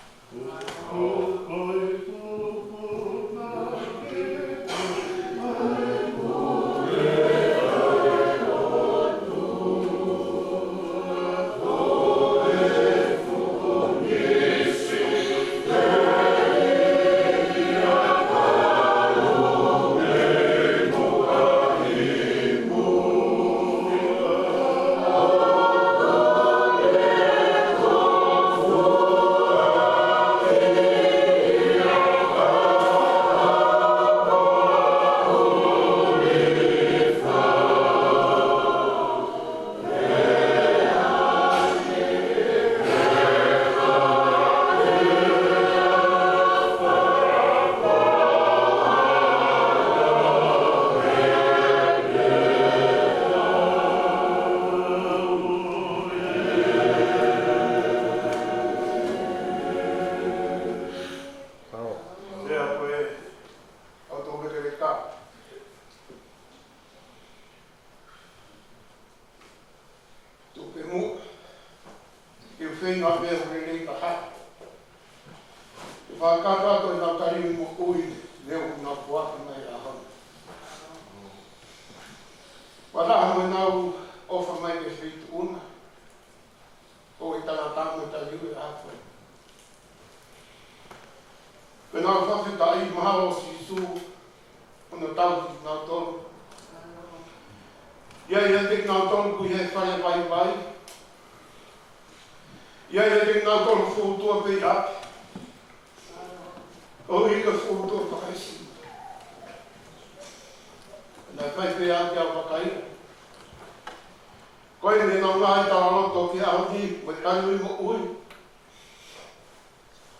Tuku pē muʻa ke u feinga pē ʻo lelei taha. Ke fakakakato ʻenau tali moʻui, leo ʻenau puaka mai ʻaho ni. Fakataha mo ʻenau ʻofa mai ki he feituʻu na, ʻo e tangata mo e tali ue ʻaho ni. Pea nau fakafetaʻi, mahalo ʻo Sīsū, ʻo nau tauhi kinautolu. ʻIo, ʻiate kinautolu ʻoku ʻi he fale vaivai. ʻIo, ʻiate kinautolu ʻoku fuotuʻa pē ʻi ʻapi. ʻOku ʻikai fuotuʻa fakaʻesi. Naʻe fai pē ʻaki ʻa e vakai. Ko ʻenau ngaahi talaloto ki he ʻaho ni, mo e tali moʻui.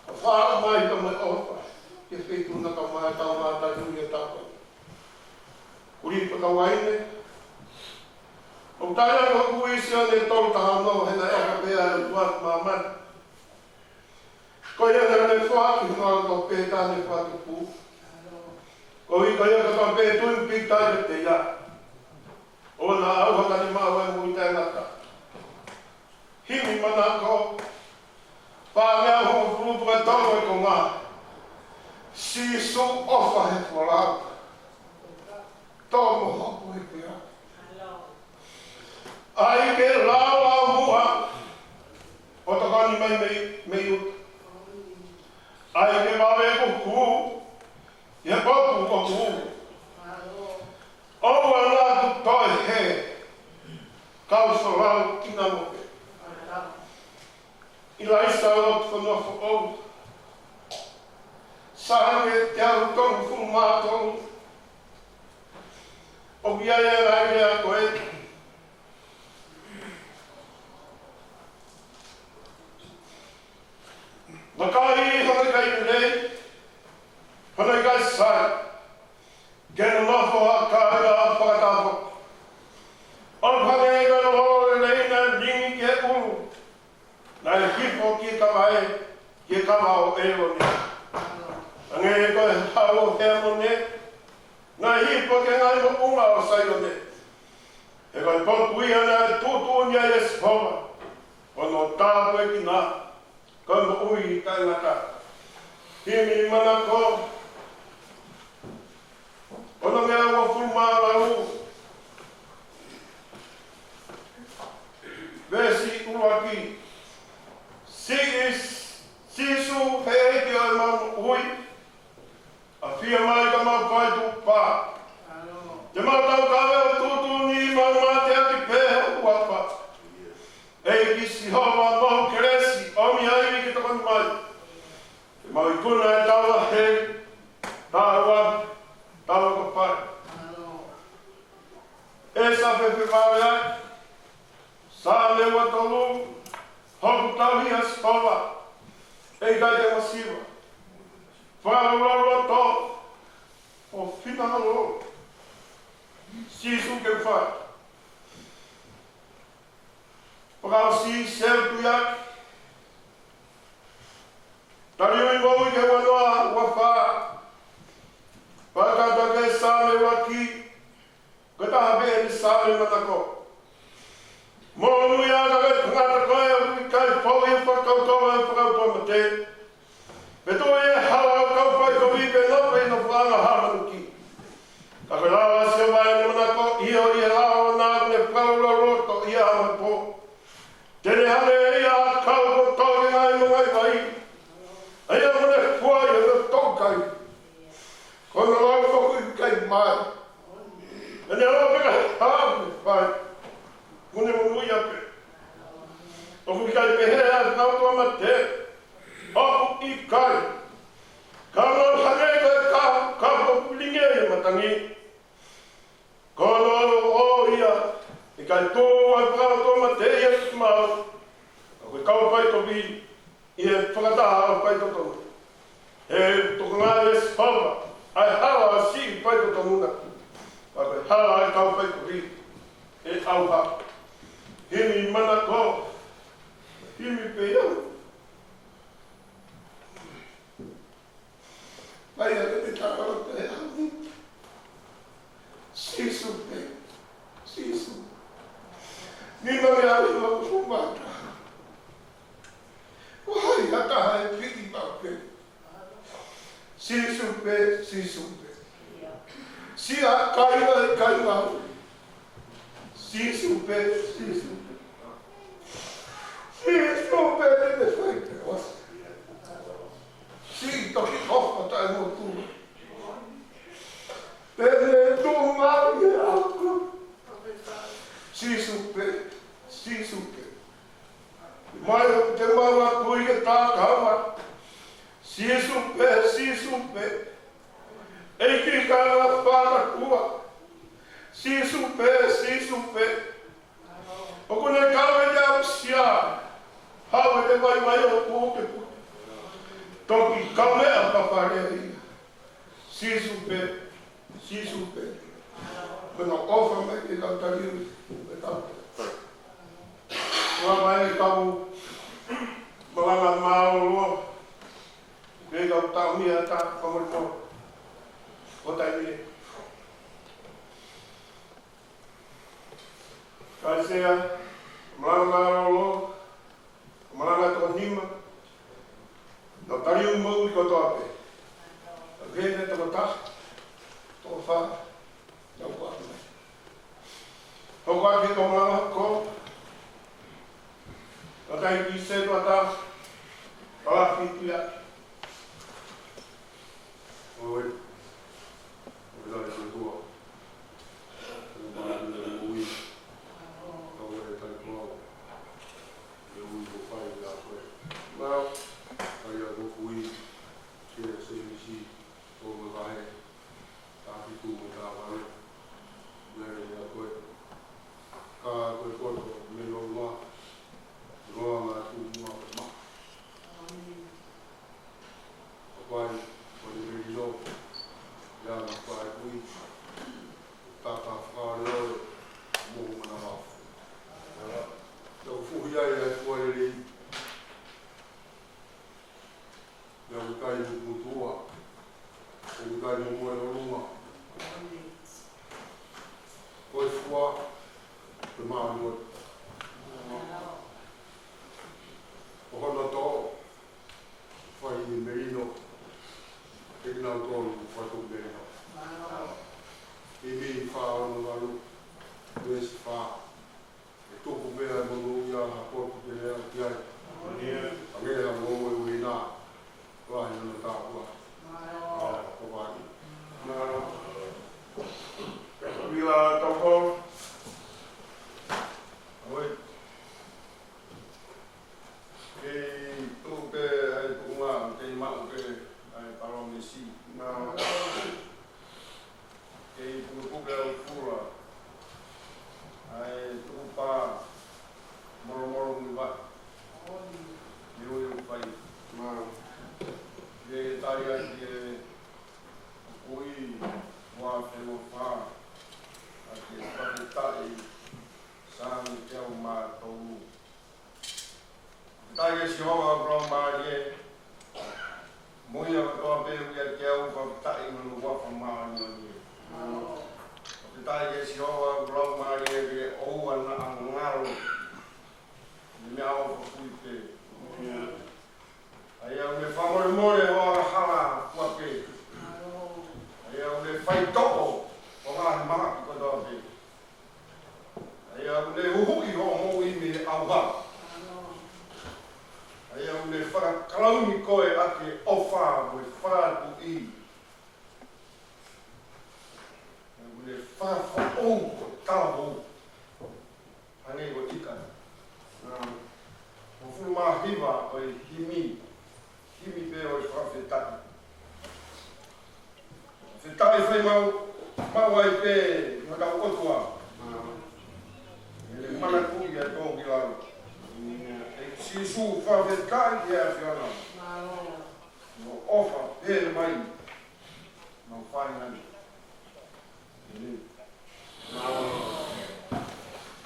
ʻOfa mai ka mo e ʻofa ki he feituʻu na ka mai tau mātaki ʻi he tapa. Kuli paka vaine. ʻOku tala ʻe hoku ʻi Sione tolu taha ono, he naʻe ʻaka pē ʻa e ʻOtua ki māmani. Ko ia naʻa ne foaki hono ʻAlo tofu pē taʻe fakatupu, koeʻuhi ko ia kotoa pē ʻe tui pita ʻiate ia ʻoua naʻa ʻauha ka ne maʻu ʻa e moʻui taʻengata. Himi manako, fāngeau hongofulu tuku e tolu e konga. Sīsū ʻofa he folau. Tō mo hopo he pea. ʻAi ke laulaunoa ʻo tokoni mai mei, mei uta. ʻAi ke vave ʻeku hū ʻi he potu ʻoku ʻoua naʻa ku toe hē, kau folau kinamope. ʻIlaisa lotu fonua foʻou. Saame teau tolungofulu mā tolu. ʻOku ʻi ai ʻa e lea ko ē. Vakai, hono ʻikai lelei, hono ʻikai sai, ke nonofo ha kāinga fakatapu. ʻO hangē ko e lolo lelei naʻe lingi ki he ʻulu, naʻe hifo ki he kava ē, ki he kava ʻo ʻĒlone. Hangē ko e hau ʻo Hēmone, naʻe hifo ki he ngaahi moʻunga ʻo Saione. He ko e potu ia naʻe tuʻutuʻuni ai ʻe Sihova, ʻo ne tāpuekina, ko e moʻui taʻengata. Himi manako ono meʻa uofulu mā valu, veesi ʻuluaki. Sī-, Sīsū, ʻEiki ʻo ʻemau moʻui, ʻafio mai ka mau fai tukupā. Te mau taukave ʻo tuʻutuʻuni, mau mateaki pē ho huafa. ʻEiki Sihova, mo ho kelesi, ʻomi ha ivi ke tokoni mai. Te mau ikuna e taua heli, taua, taua ka pai. ʻE sa fefevale ai, Saame ua tolu, hoku tauhi ʻa Sihova, ʻe ʻikai te u masiva. Fakalaulauloto, ʻo finangalo. Sīsū ke fai. Fakaʻosi Sētuiaki. Tali ui moʻui ke ua noa ua fā. Fakataha ki he Saame ʻuluaki. Ko e taha pē eni Saame manako. Monūʻia ka ke tangata ko e ʻikai fou ʻi he fakakaukau ʻa e fakautua mate. Pe tuʻu ʻi he hala ʻo e kau faikovi pe nofo ʻi he nofoʻanga ʻo ha manuki. Ka ko e lao ʻa Sihova ʻene manako, ʻio ʻi he lao ʻoʻona ʻoku ne fakalaulauloto ʻi he ʻaho mo e pō. Te ne hanga ʻe ia ʻo kau kotoa ki he ngaahi mangaʻi vai. ʻA ia ʻoku ne fua ʻi hono toʻukai. Ko hono lau foki ʻikai mali. ʻE ne lau pē ka hā ne fai. ʻOku ne monūʻia pē. ʻOku ʻikai pehē ʻa e fakautua mate. ʻOku ʻikai. Ka ʻoku hangē ko e kahu, kahu ʻoku lingi ʻi he matangi. Ko hono ʻoʻona ia, ʻikai tuʻu ʻa e fakautua mate ia ki mau. Ka ko e kau faikovi, ʻi he fakataha ʻo e faitotonu. He tokangaʻi ʻe Sihova ʻa e hala ʻo e siʻi faitotonu na. Ka ko e hala ʻo e kau faikovi, ʻe ʻauha. Himi manako, himi pē ia. Mai ʻa e pē tau te au ni. Sīsū pē, Sīsū. Nima meʻa ʻi loto ʻo mata. Ko hai ha taha ʻe piʻi mau pē. Sīsū pē, Sīsū pē. Siʻa kāinga ʻi kāinga. Sīsū pē, Sīsū pē. Sīsū pē te ne fai pē ʻosi. Siʻi toki ʻofa taʻemotuʻa. Te ne tuʻu maʻu ʻi he ʻaho. Sīsū pē, Sīsū pē. Mai ʻoku te mau ʻalu ki he tākava. Sīsū pē, Sīsū pē. ʻEiki ka na fānakua. Sīsū pē, Sīsū pē. ʻOku ne kau ʻi he ʻapasia. Haʻu ʻi he vaivai ʻo pukepuke. Toki kau meʻa papa lea ia. Sīsū pē, Sīsū pē. Mena ʻofa mai ke tau tali ui, ke tau. Ua mai kau malanga mālōlō. Pea kau tau mia ta kau mo. ʻO tai mia. Kaisea, malanga mālōlō, malanga toko nima, nau tali ui moʻui kotoa pē. Nau hē ne toko taha, toko fā, nau kua mai. Hoko atu ki he malanga hoko, nau tai ki se tua ta, pala fitu ia. ʻOi. ʻOi, ʻoku ʻi ai e ʻOtua. ʻOku ʻi ai e moʻui. Ka ʻoku ʻi ai e taʻepau. ʻE ui ko fai ʻa koe. Mau. ʻAi ʻa ko kui. Ke se misi. ʻO mo vahe. Taha fitu mo e taha valu. Mea ʻia koe. Ka ko e koto mei ʻolunga. Loa ngā tū mua ko e maha. ʻApā, ko e melino. Fai kui, tata fakaʻaonga, mo manavafu. Tau fuhi ai ʻa e fua lelei. Ia utai mutua, utai mo moe ʻolunga. Ko e fua, ko e mālō. Ko hono tō, fai melino, ke nau tō fatu melino. Himi fā ono valu, veesi fā. ʻE tuku pē ʻa e monūʻia ha potu ke lea ki ai. Hangē ha moʻui ʻuhinga, lahi hono tāpuaki. Ko vai. Mila toko. Oi. Kei tuʻu pē ʻa e tuʻunga, kei maʻu pē ʻa e palōmesi. Kei pukepuke ʻa e fula, ʻa e tuʻu pā, molomolo muiva. Ni ui fai. Ke tali ai ke kui, ua fenua fā, ʻa ke fakataʻi, sāmi ke au mā tolu. Fakafetaʻi kia Sihova ʻoku laumālie, mo ia kotoa pē ʻoku ʻiate au, fakafetaʻi mo hono huafa māʻoniʻoni. Fakafetaʻi kia Sihova ʻoku laumālie, ke ʻoua naʻa ngalo, ni meʻaʻofa kui pē. ʻA ia ʻoku ne fakamolemole hoʻo angahala kotoa pē. ʻA ia ʻoku ne faitoʻo hoʻo ngaahi mahaki kotoa pē. ʻA ia ʻoku ne huhuʻi hoʻo moʻui mei he ʻauha. ʻA ia ʻoku ne fakakalauni koe ʻaki e ʻofa mo e fakatuʻi. ʻA ia ʻoku ne fakafoʻou ho talavou. Hangē ko e ika. Hongofulu mā hiva ʻo e himi. Himi pē ʻo e fakafetaʻi. Fakafetaʻi fai maʻu, maʻu ai pē ʻi hotau ʻOtua. ʻI heʻene manatuʻi ʻa e tō ki lalo. ʻEiki Sīsū, fakafetaʻi ki he ʻAfiona. Mo ʻofa pē mai. Mau fai ngani.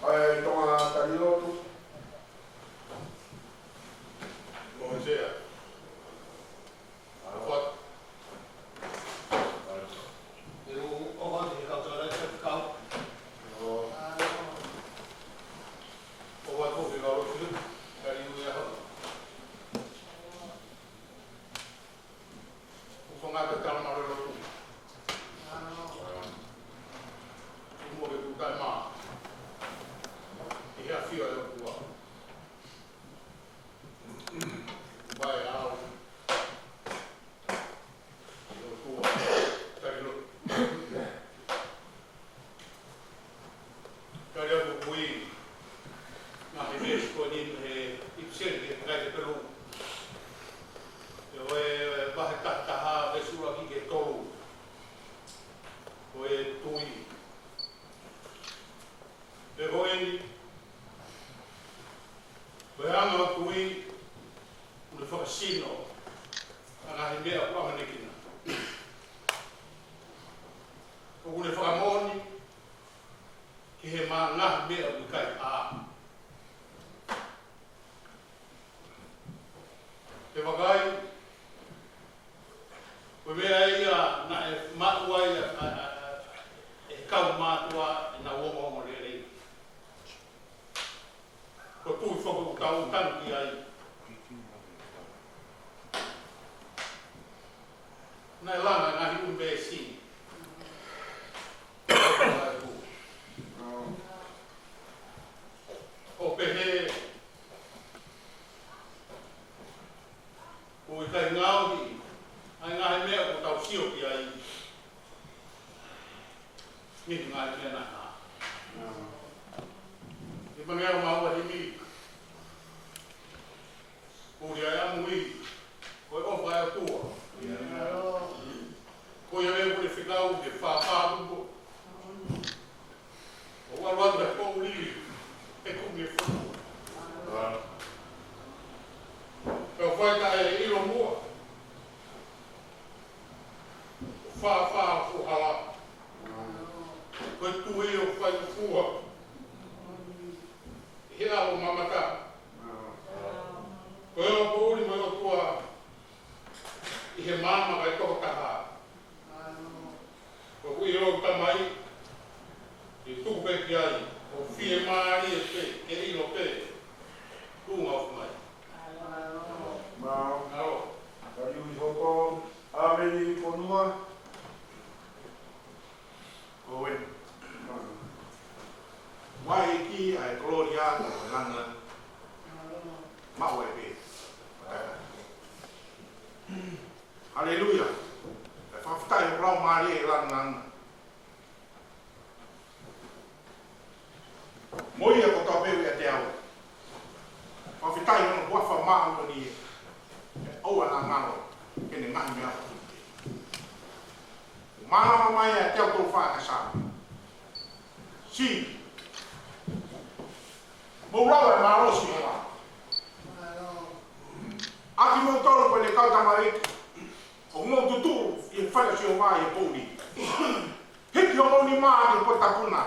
ʻAi, Tonga tali lotu. Mōsea. Awa. Te u ʻofa atu ki he kau tala, te u kau. ʻOfa atu ki he kau lotu, tali nui ʻaho. ʻOku fanga tatala mālō lotu. Mo ke tuʻu taʻe mā. ʻI he ʻafio ʻa e ʻOtua. Kupae au. ʻI he ʻOtua. Tali lotu. Tali atu kui. Ngaahi veesi ko eni mei he ʻIpiseli ki he kakai Hepelū. ʻI he vahe taha taha veesi ʻuluaki ki he tolu. Ko e tui. Pea ko eni. Ko e anga ʻo e tui. ʻOku ne fakasino. ʻA e ngaahi meʻa ʻoku ʻamanekina. ʻOku ne fakamoʻoni. Ki he ngaahi meʻa ʻoku ʻikai hā. He vakai, ko e meʻa ia naʻe maʻu ai ʻa, ʻa, ʻa, ʻa e kau mātuʻa ʻenau ongoongolelei. Ko e tui foki ʻoku tau tangi ai. Naʻe langa ngaahi ʻū veesi. ʻO pehē, ʻoku ʻikai ngaohi ʻa e ngaahi meʻa ʻoku tau sio ki ai. Ni ngaahi meʻa naʻa. ʻI he mangeau maua himi. Ko ia e ʻamui, ko e ʻofa ʻa e ʻOtua. Ko ia ʻoku ne fekau ke fāfā upo. ʻO ʻalu atu he poʻuli, he kumi e fonua. Ka fai ka e ʻilo muʻa. Fāfā ko hala ʻIlo Tamai, ʻe tuku pē ki ai, ʻo fiemālie pē, ke ʻilo pē, tuʻunga ʻoku mai. Mālō. Mālō. Taliui hoko, ʻāmeni, fonua. ʻOe. Mai ki ai kololia, ko lana. Maʻu ai pē. Haleluia. ʻE fakafetaʻi ʻa e Laumālie ʻi he langilangi. Mo ia kotoa pē ʻoku ʻiate au. Fakafetaʻi hono huafa māʻoniʻoni ē. ʻOua naʻa ngalo, ke ne ngaahi meʻa kotoa pē. Mālama mai ʻa e teau tolu fā ʻa e Saame. Sī. Mou lau ʻa e mālō ʻo Sihova. ʻA kimoutolu ko ʻene kau tamaioʻeiki, ʻoku mou tutuʻu ʻi he fale ʻo Sihova ʻi he poʻuli. Hiki hoʻomou nima ki he potu tapu na,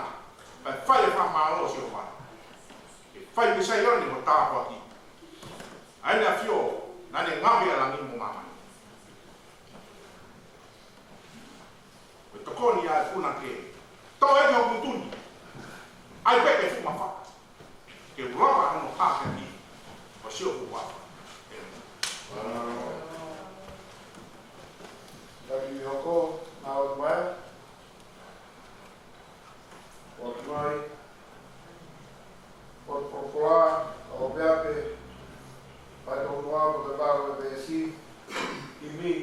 kae fai ʻa e fakamālō ʻo Sihova. Ke fai mei Saione hono tāpuaki. ʻA ʻene ʻAfio, naʻa ne ngaohi ʻa langi mo māmani. Ko e tokoni ʻa e punake. Tō e ki hoku tuʻunga. ʻAi pē ke fuʻu mafaʻa. Ke u lava hono hākeakiʻi. Ko siʻoku huafa. ʻĒmeni. Taliui hoko, Naomi Maea. ʻOatu mai. ʻOatu polokalama, ʻo pea pē. Fai tau noa, ko e valu ʻo e veesi. Himi.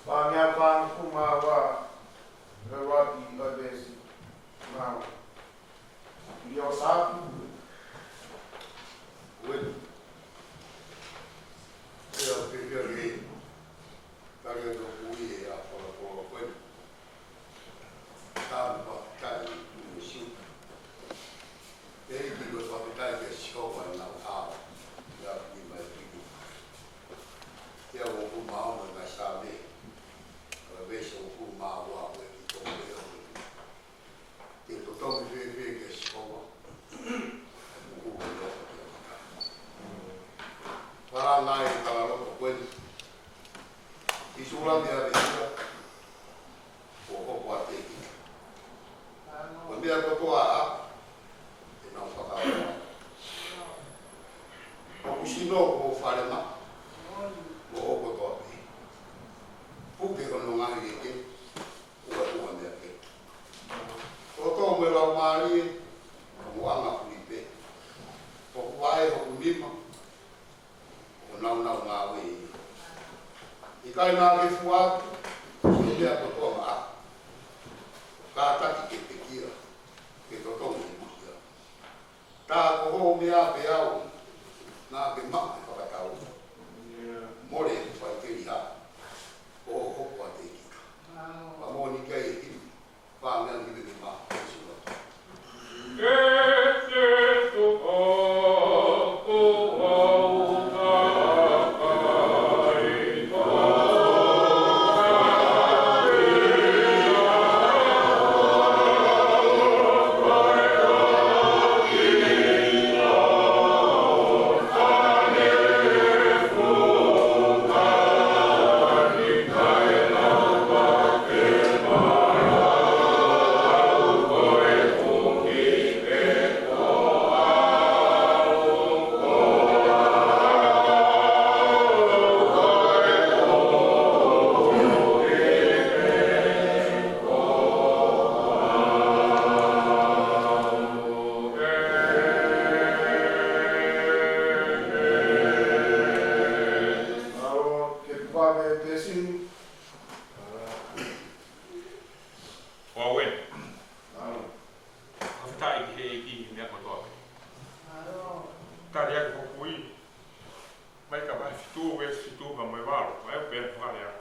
Pangea pang kumava. Lewati ʻo e veesi. Mau. Ia ʻo Sātu. Ueni. Ia ʻo pehia ke. Tali atu ʻoku ʻi he ʻapoʻapo ko eni. Tapu fakafetaʻi mo e siu. ʻEiki, ko e fakafetaʻi kia Sihova ʻi he ʻaho ni mai piki. Ia ʻoku mau ʻi he Saame. ʻA e veesi ʻoku mau ʻa e ki tō leo. Ke totongi fēfē kia Sihova. Kuku ko e loto kia Sihova. Palanga e kalaloto ko eni. ʻI Sūlami ʻa Vehia. Ko hopo ate ki. Ko e meʻa kotoa ʻa. ʻE nau fakaoa. ʻOku sino ko falema. Mo ʻo kotoa pē. Puke ko no ngaahi eke. Ua ua meʻa pē. Ko tō mo e laumālie, mo anga fuli pē. ʻOku vaʻe hoku nima, ʻo naunau ngāue ia. ʻIkai naʻa ke fua atu, siʻo meʻa kotoa maʻa. Kātaki ke pekia, ke totongi e mukia. Tā ko hoʻo meʻa pē au, naʻa ke maʻu e fakatau. Mole e faikeli ha, ʻo hopo ate kita. Pamoni kai e himi, pāngia ni me me ma, e sula. Fakafetaʻi ki he ʻEiki ʻi he meʻa kotoa pē. Tali atu hoku ui. Maika vahe fitu, veesi fitu pea mo e valu, ʻa ia ʻoku pehē ʻa e fakalea.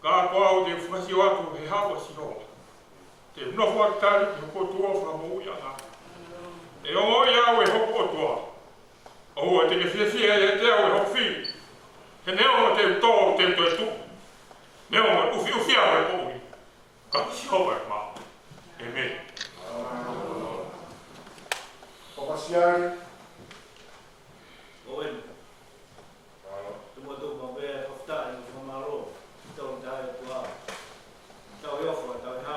Ka ko au te u fakasio atu he haʻu ʻa Sihova. Te u nofo atu tali ki hoku ʻOtua fakamoʻuiʻanga. ʻE ongoʻi au ʻe hoku ʻOtua. ʻOua te ke fiefia ʻiate au ʻe hoku fili. He neongo te u tō, te u toetuʻu. Neongo ʻe ʻufiʻufi au ʻe he poʻuli. Ka ko Sihova ʻe maʻu. ʻĒmeni. Papa Siale. ʻOe. Tuku atu mau pē fakafetaʻi mo e fakamālō. Tau ʻi he ʻOtua. Tau ʻi he ʻofa, tau ʻi he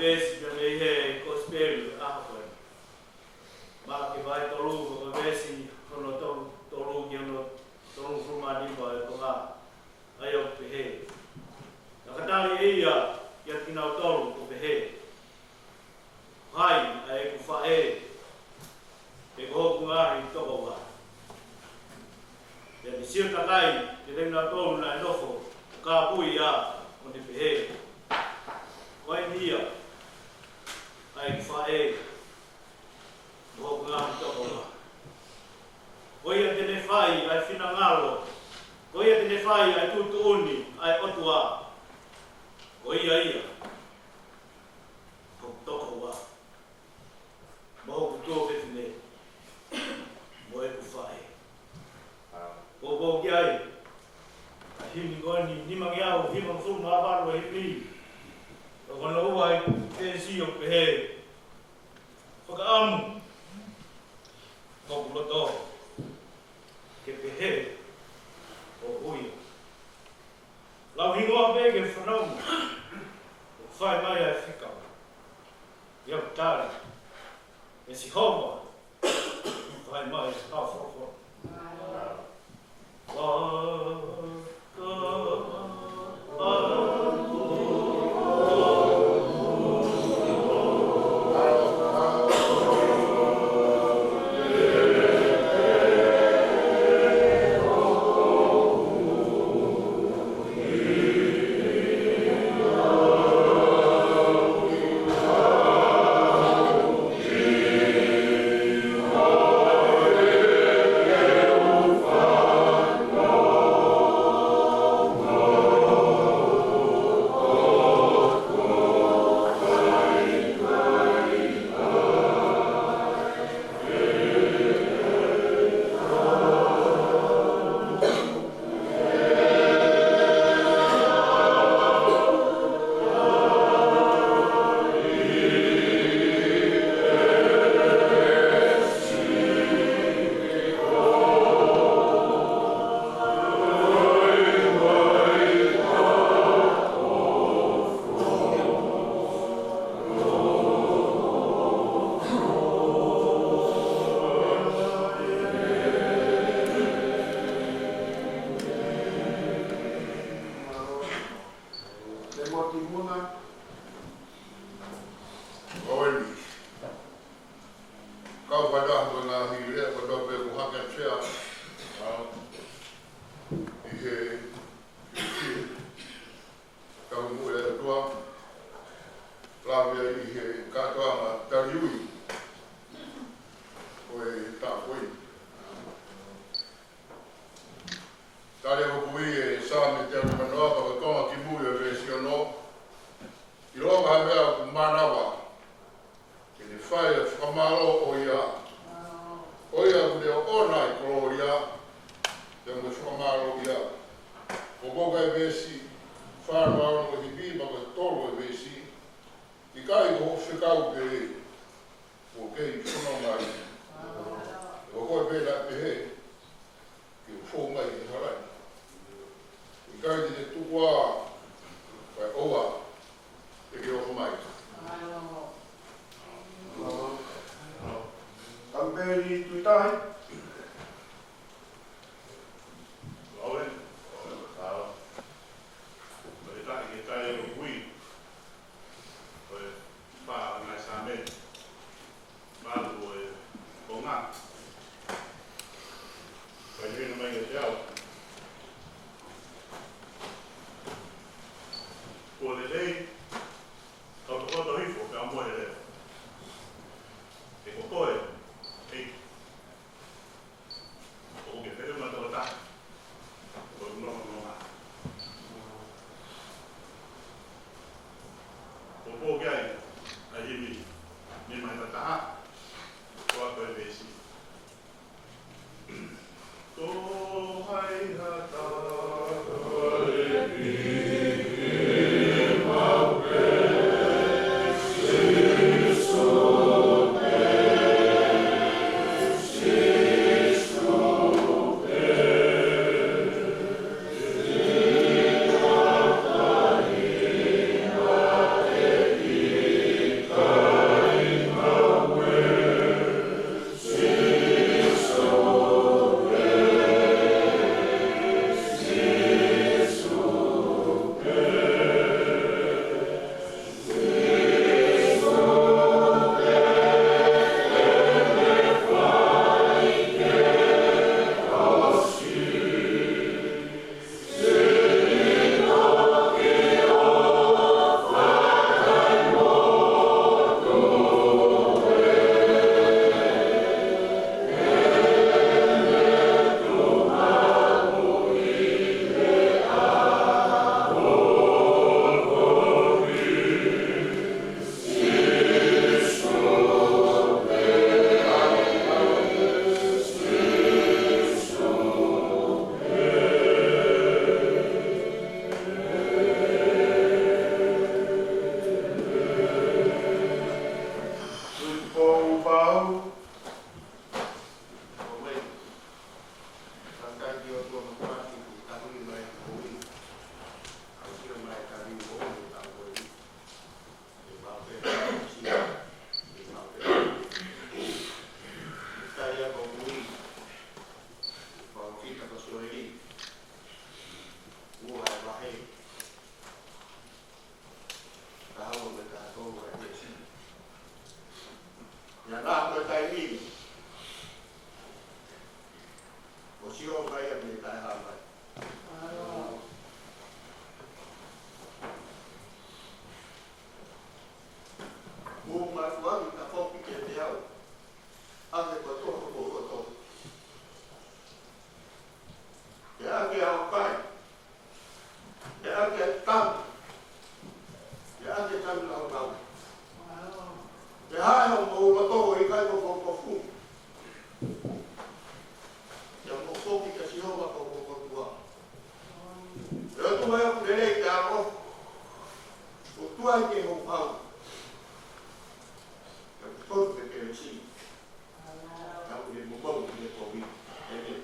Veesi pea mei he Kosipeli ʻaho ko eni. Maʻake vahe tolu, ko e veesi hono tolu, tolu ki hono tolungofulu mā nima ʻo e konga. ʻA ia ʻoku pehē: Naʻe tali ʻe ia kiate kinautolu ʻo pehē, Ko hai ʻa ʻeku faʻē, pe ko hoku ngaahi tokoua? Pea ne sio takai kiate kinautolu naʻe nofo ʻo kāpui ia, ʻo ne pehē, Ko eni ia ʻa ʻeku faʻē mo hoku ngaahi tokoua. Ko ia te ne fai ʻa e finangalo, ko ia te ne fai ʻa e tuʻutuʻuni ʻa e ʻOtua. Ko ia ia hoku tokoua, mo hoku tuofefine, mo ʻeku faʻē. Poupou ki ai ʻa e himi ko eni, nimangeau hivangofulu mā valu ʻa e himi. ʻOku ʻi hono ua ʻa e veesi ʻoku pehē: Fakaʻamu hoku loto ke pehē ʻoʻou ia. Lau hingoa pē ke fanongo, ʻo fai mai ʻa e fekau. ʻIo, tali, ʻe Sihova, fai mai ʻa e folofola. Te mo ti muna. Oeni. Kau fai atu e ngaahi lea kotoa pē kuo hake atu ʻa e ʻi he, ʻi he, kau mo e tua. Lave ai ʻi he kātoanga tali ui ʻo e tāpuaki. Tali ʻoku ui e Saame teau nimanoa, pea ko e konga kimui ʻo e veesi ono: ʻIloa ha meʻa ʻoku mānava, ke ne fai ʻa e fakamālō ʻo ia, ʻo ia ʻoku ne ʻoʻona ʻa e kolōlia, pea mo e fakamālō ia. Ko e konga e veesi fā noa ono ʻo e himi, pea ko e tolu e veesi. ʻIkai ko hoʻo fekau pē kuo kei fononga ai? Ko koe pē naʻe pehē ke u fou mai he hala ni. ʻIkai te te tuku ā, kae ʻoua te ke ʻofa mai. Kampeli Tuitahi. Lau ē, lau. Tuitahi ke tai o kui. Ko e fā ʻa e ngaahi Saame. Valu ʻo e konga. Ko e hina mai kiate au. Kuo lelei, kau tokoto hifo, pea mo e leo. He ko koe, ʻEiki, ʻoku ke feʻunga tokotaha, ko e nonga nonga. Poupou ki ai ʻa e himi nima hiva taha, ko e ako e veesi. Ko hai ha taha ʻe piki mau pē, Sīsū pē. Naʻa ko e taimi ni, ʻosi ō mai ʻa e meʻa taʻehāmai. Mou mātuʻaki tafoki kiate au, ʻa e ko e toho ko e toho. Ke ʻai ke ʻaukai. Ke ʻai ke tau. Ke ʻai ke tau lau lau. Ke hae hoʻomou loto ʻo ʻikai ko hoʻomou kofu. Ke mou foki kia Sihova ko homou ʻOtua. ʻE ʻOtua ʻoku lelei pea ʻofa. ʻOtua ʻoku ke houhau. Ke ke tonu ke kelesi. Tau ʻi he momou ʻi he kovi. ʻEmeni.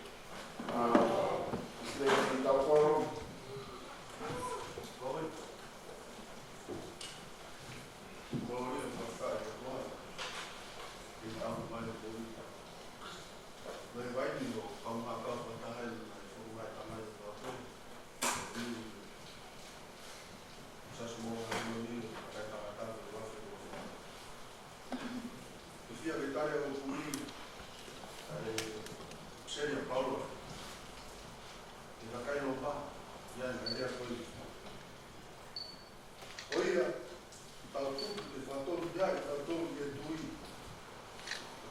ʻA, ʻi he tau koro. Kovi. Kovi, ʻe fakaʻi ʻOtua. ʻI he tau mai ʻo kovi. Mai vai ni ʻo kau ngā kau fakataha ʻi he fonu mai tamai ʻo kau kovi. Sasi mo ngā moni, kai tangata, ʻo lafe, ʻo lafe. Ke fia ke tale ʻo kumi, ʻa e, seni a Paula. Ke kakai no pa, ia, ia, ia, koi. ʻO ia, tau tuku ke fakatonu ia, ʻe tau tonu ia tui.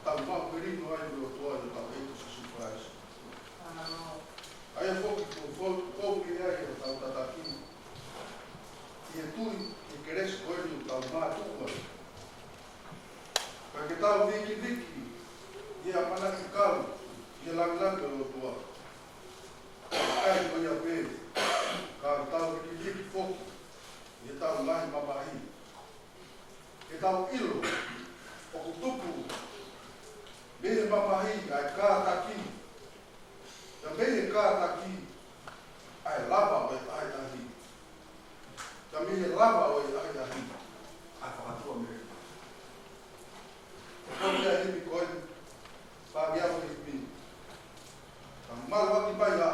Tau maʻu melino ai ʻi he ʻOtua ʻi hotau ʻEiki ko Sīsū Kalaisi. ʻA ia foki ko, ko, ko ia ʻi hotau tataki. ʻI he tui, ʻi he kelesi ko eni ʻoku tau mātuʻaki ai. Ka ke tau vikiviki, ʻi he ʻamanaki kau, ʻi he langilangi ʻo e ʻOtua. ʻIkai ko ia pē, ka tau vikiviki foki, ʻi heʻetau ngaahi mamahi. Ke tau ʻilo, ʻoku tupu, mei he mamahi ʻa e kātaki, pea mei he kātaki, ʻa e lava ʻo e ʻahiʻahi. Pea mei he lava ʻo e ʻahiʻahi, ʻa e fakatuʻamelino. Ko e himi ko eni, pea ngeau e himi. Ka malu ʻaki mai ʻa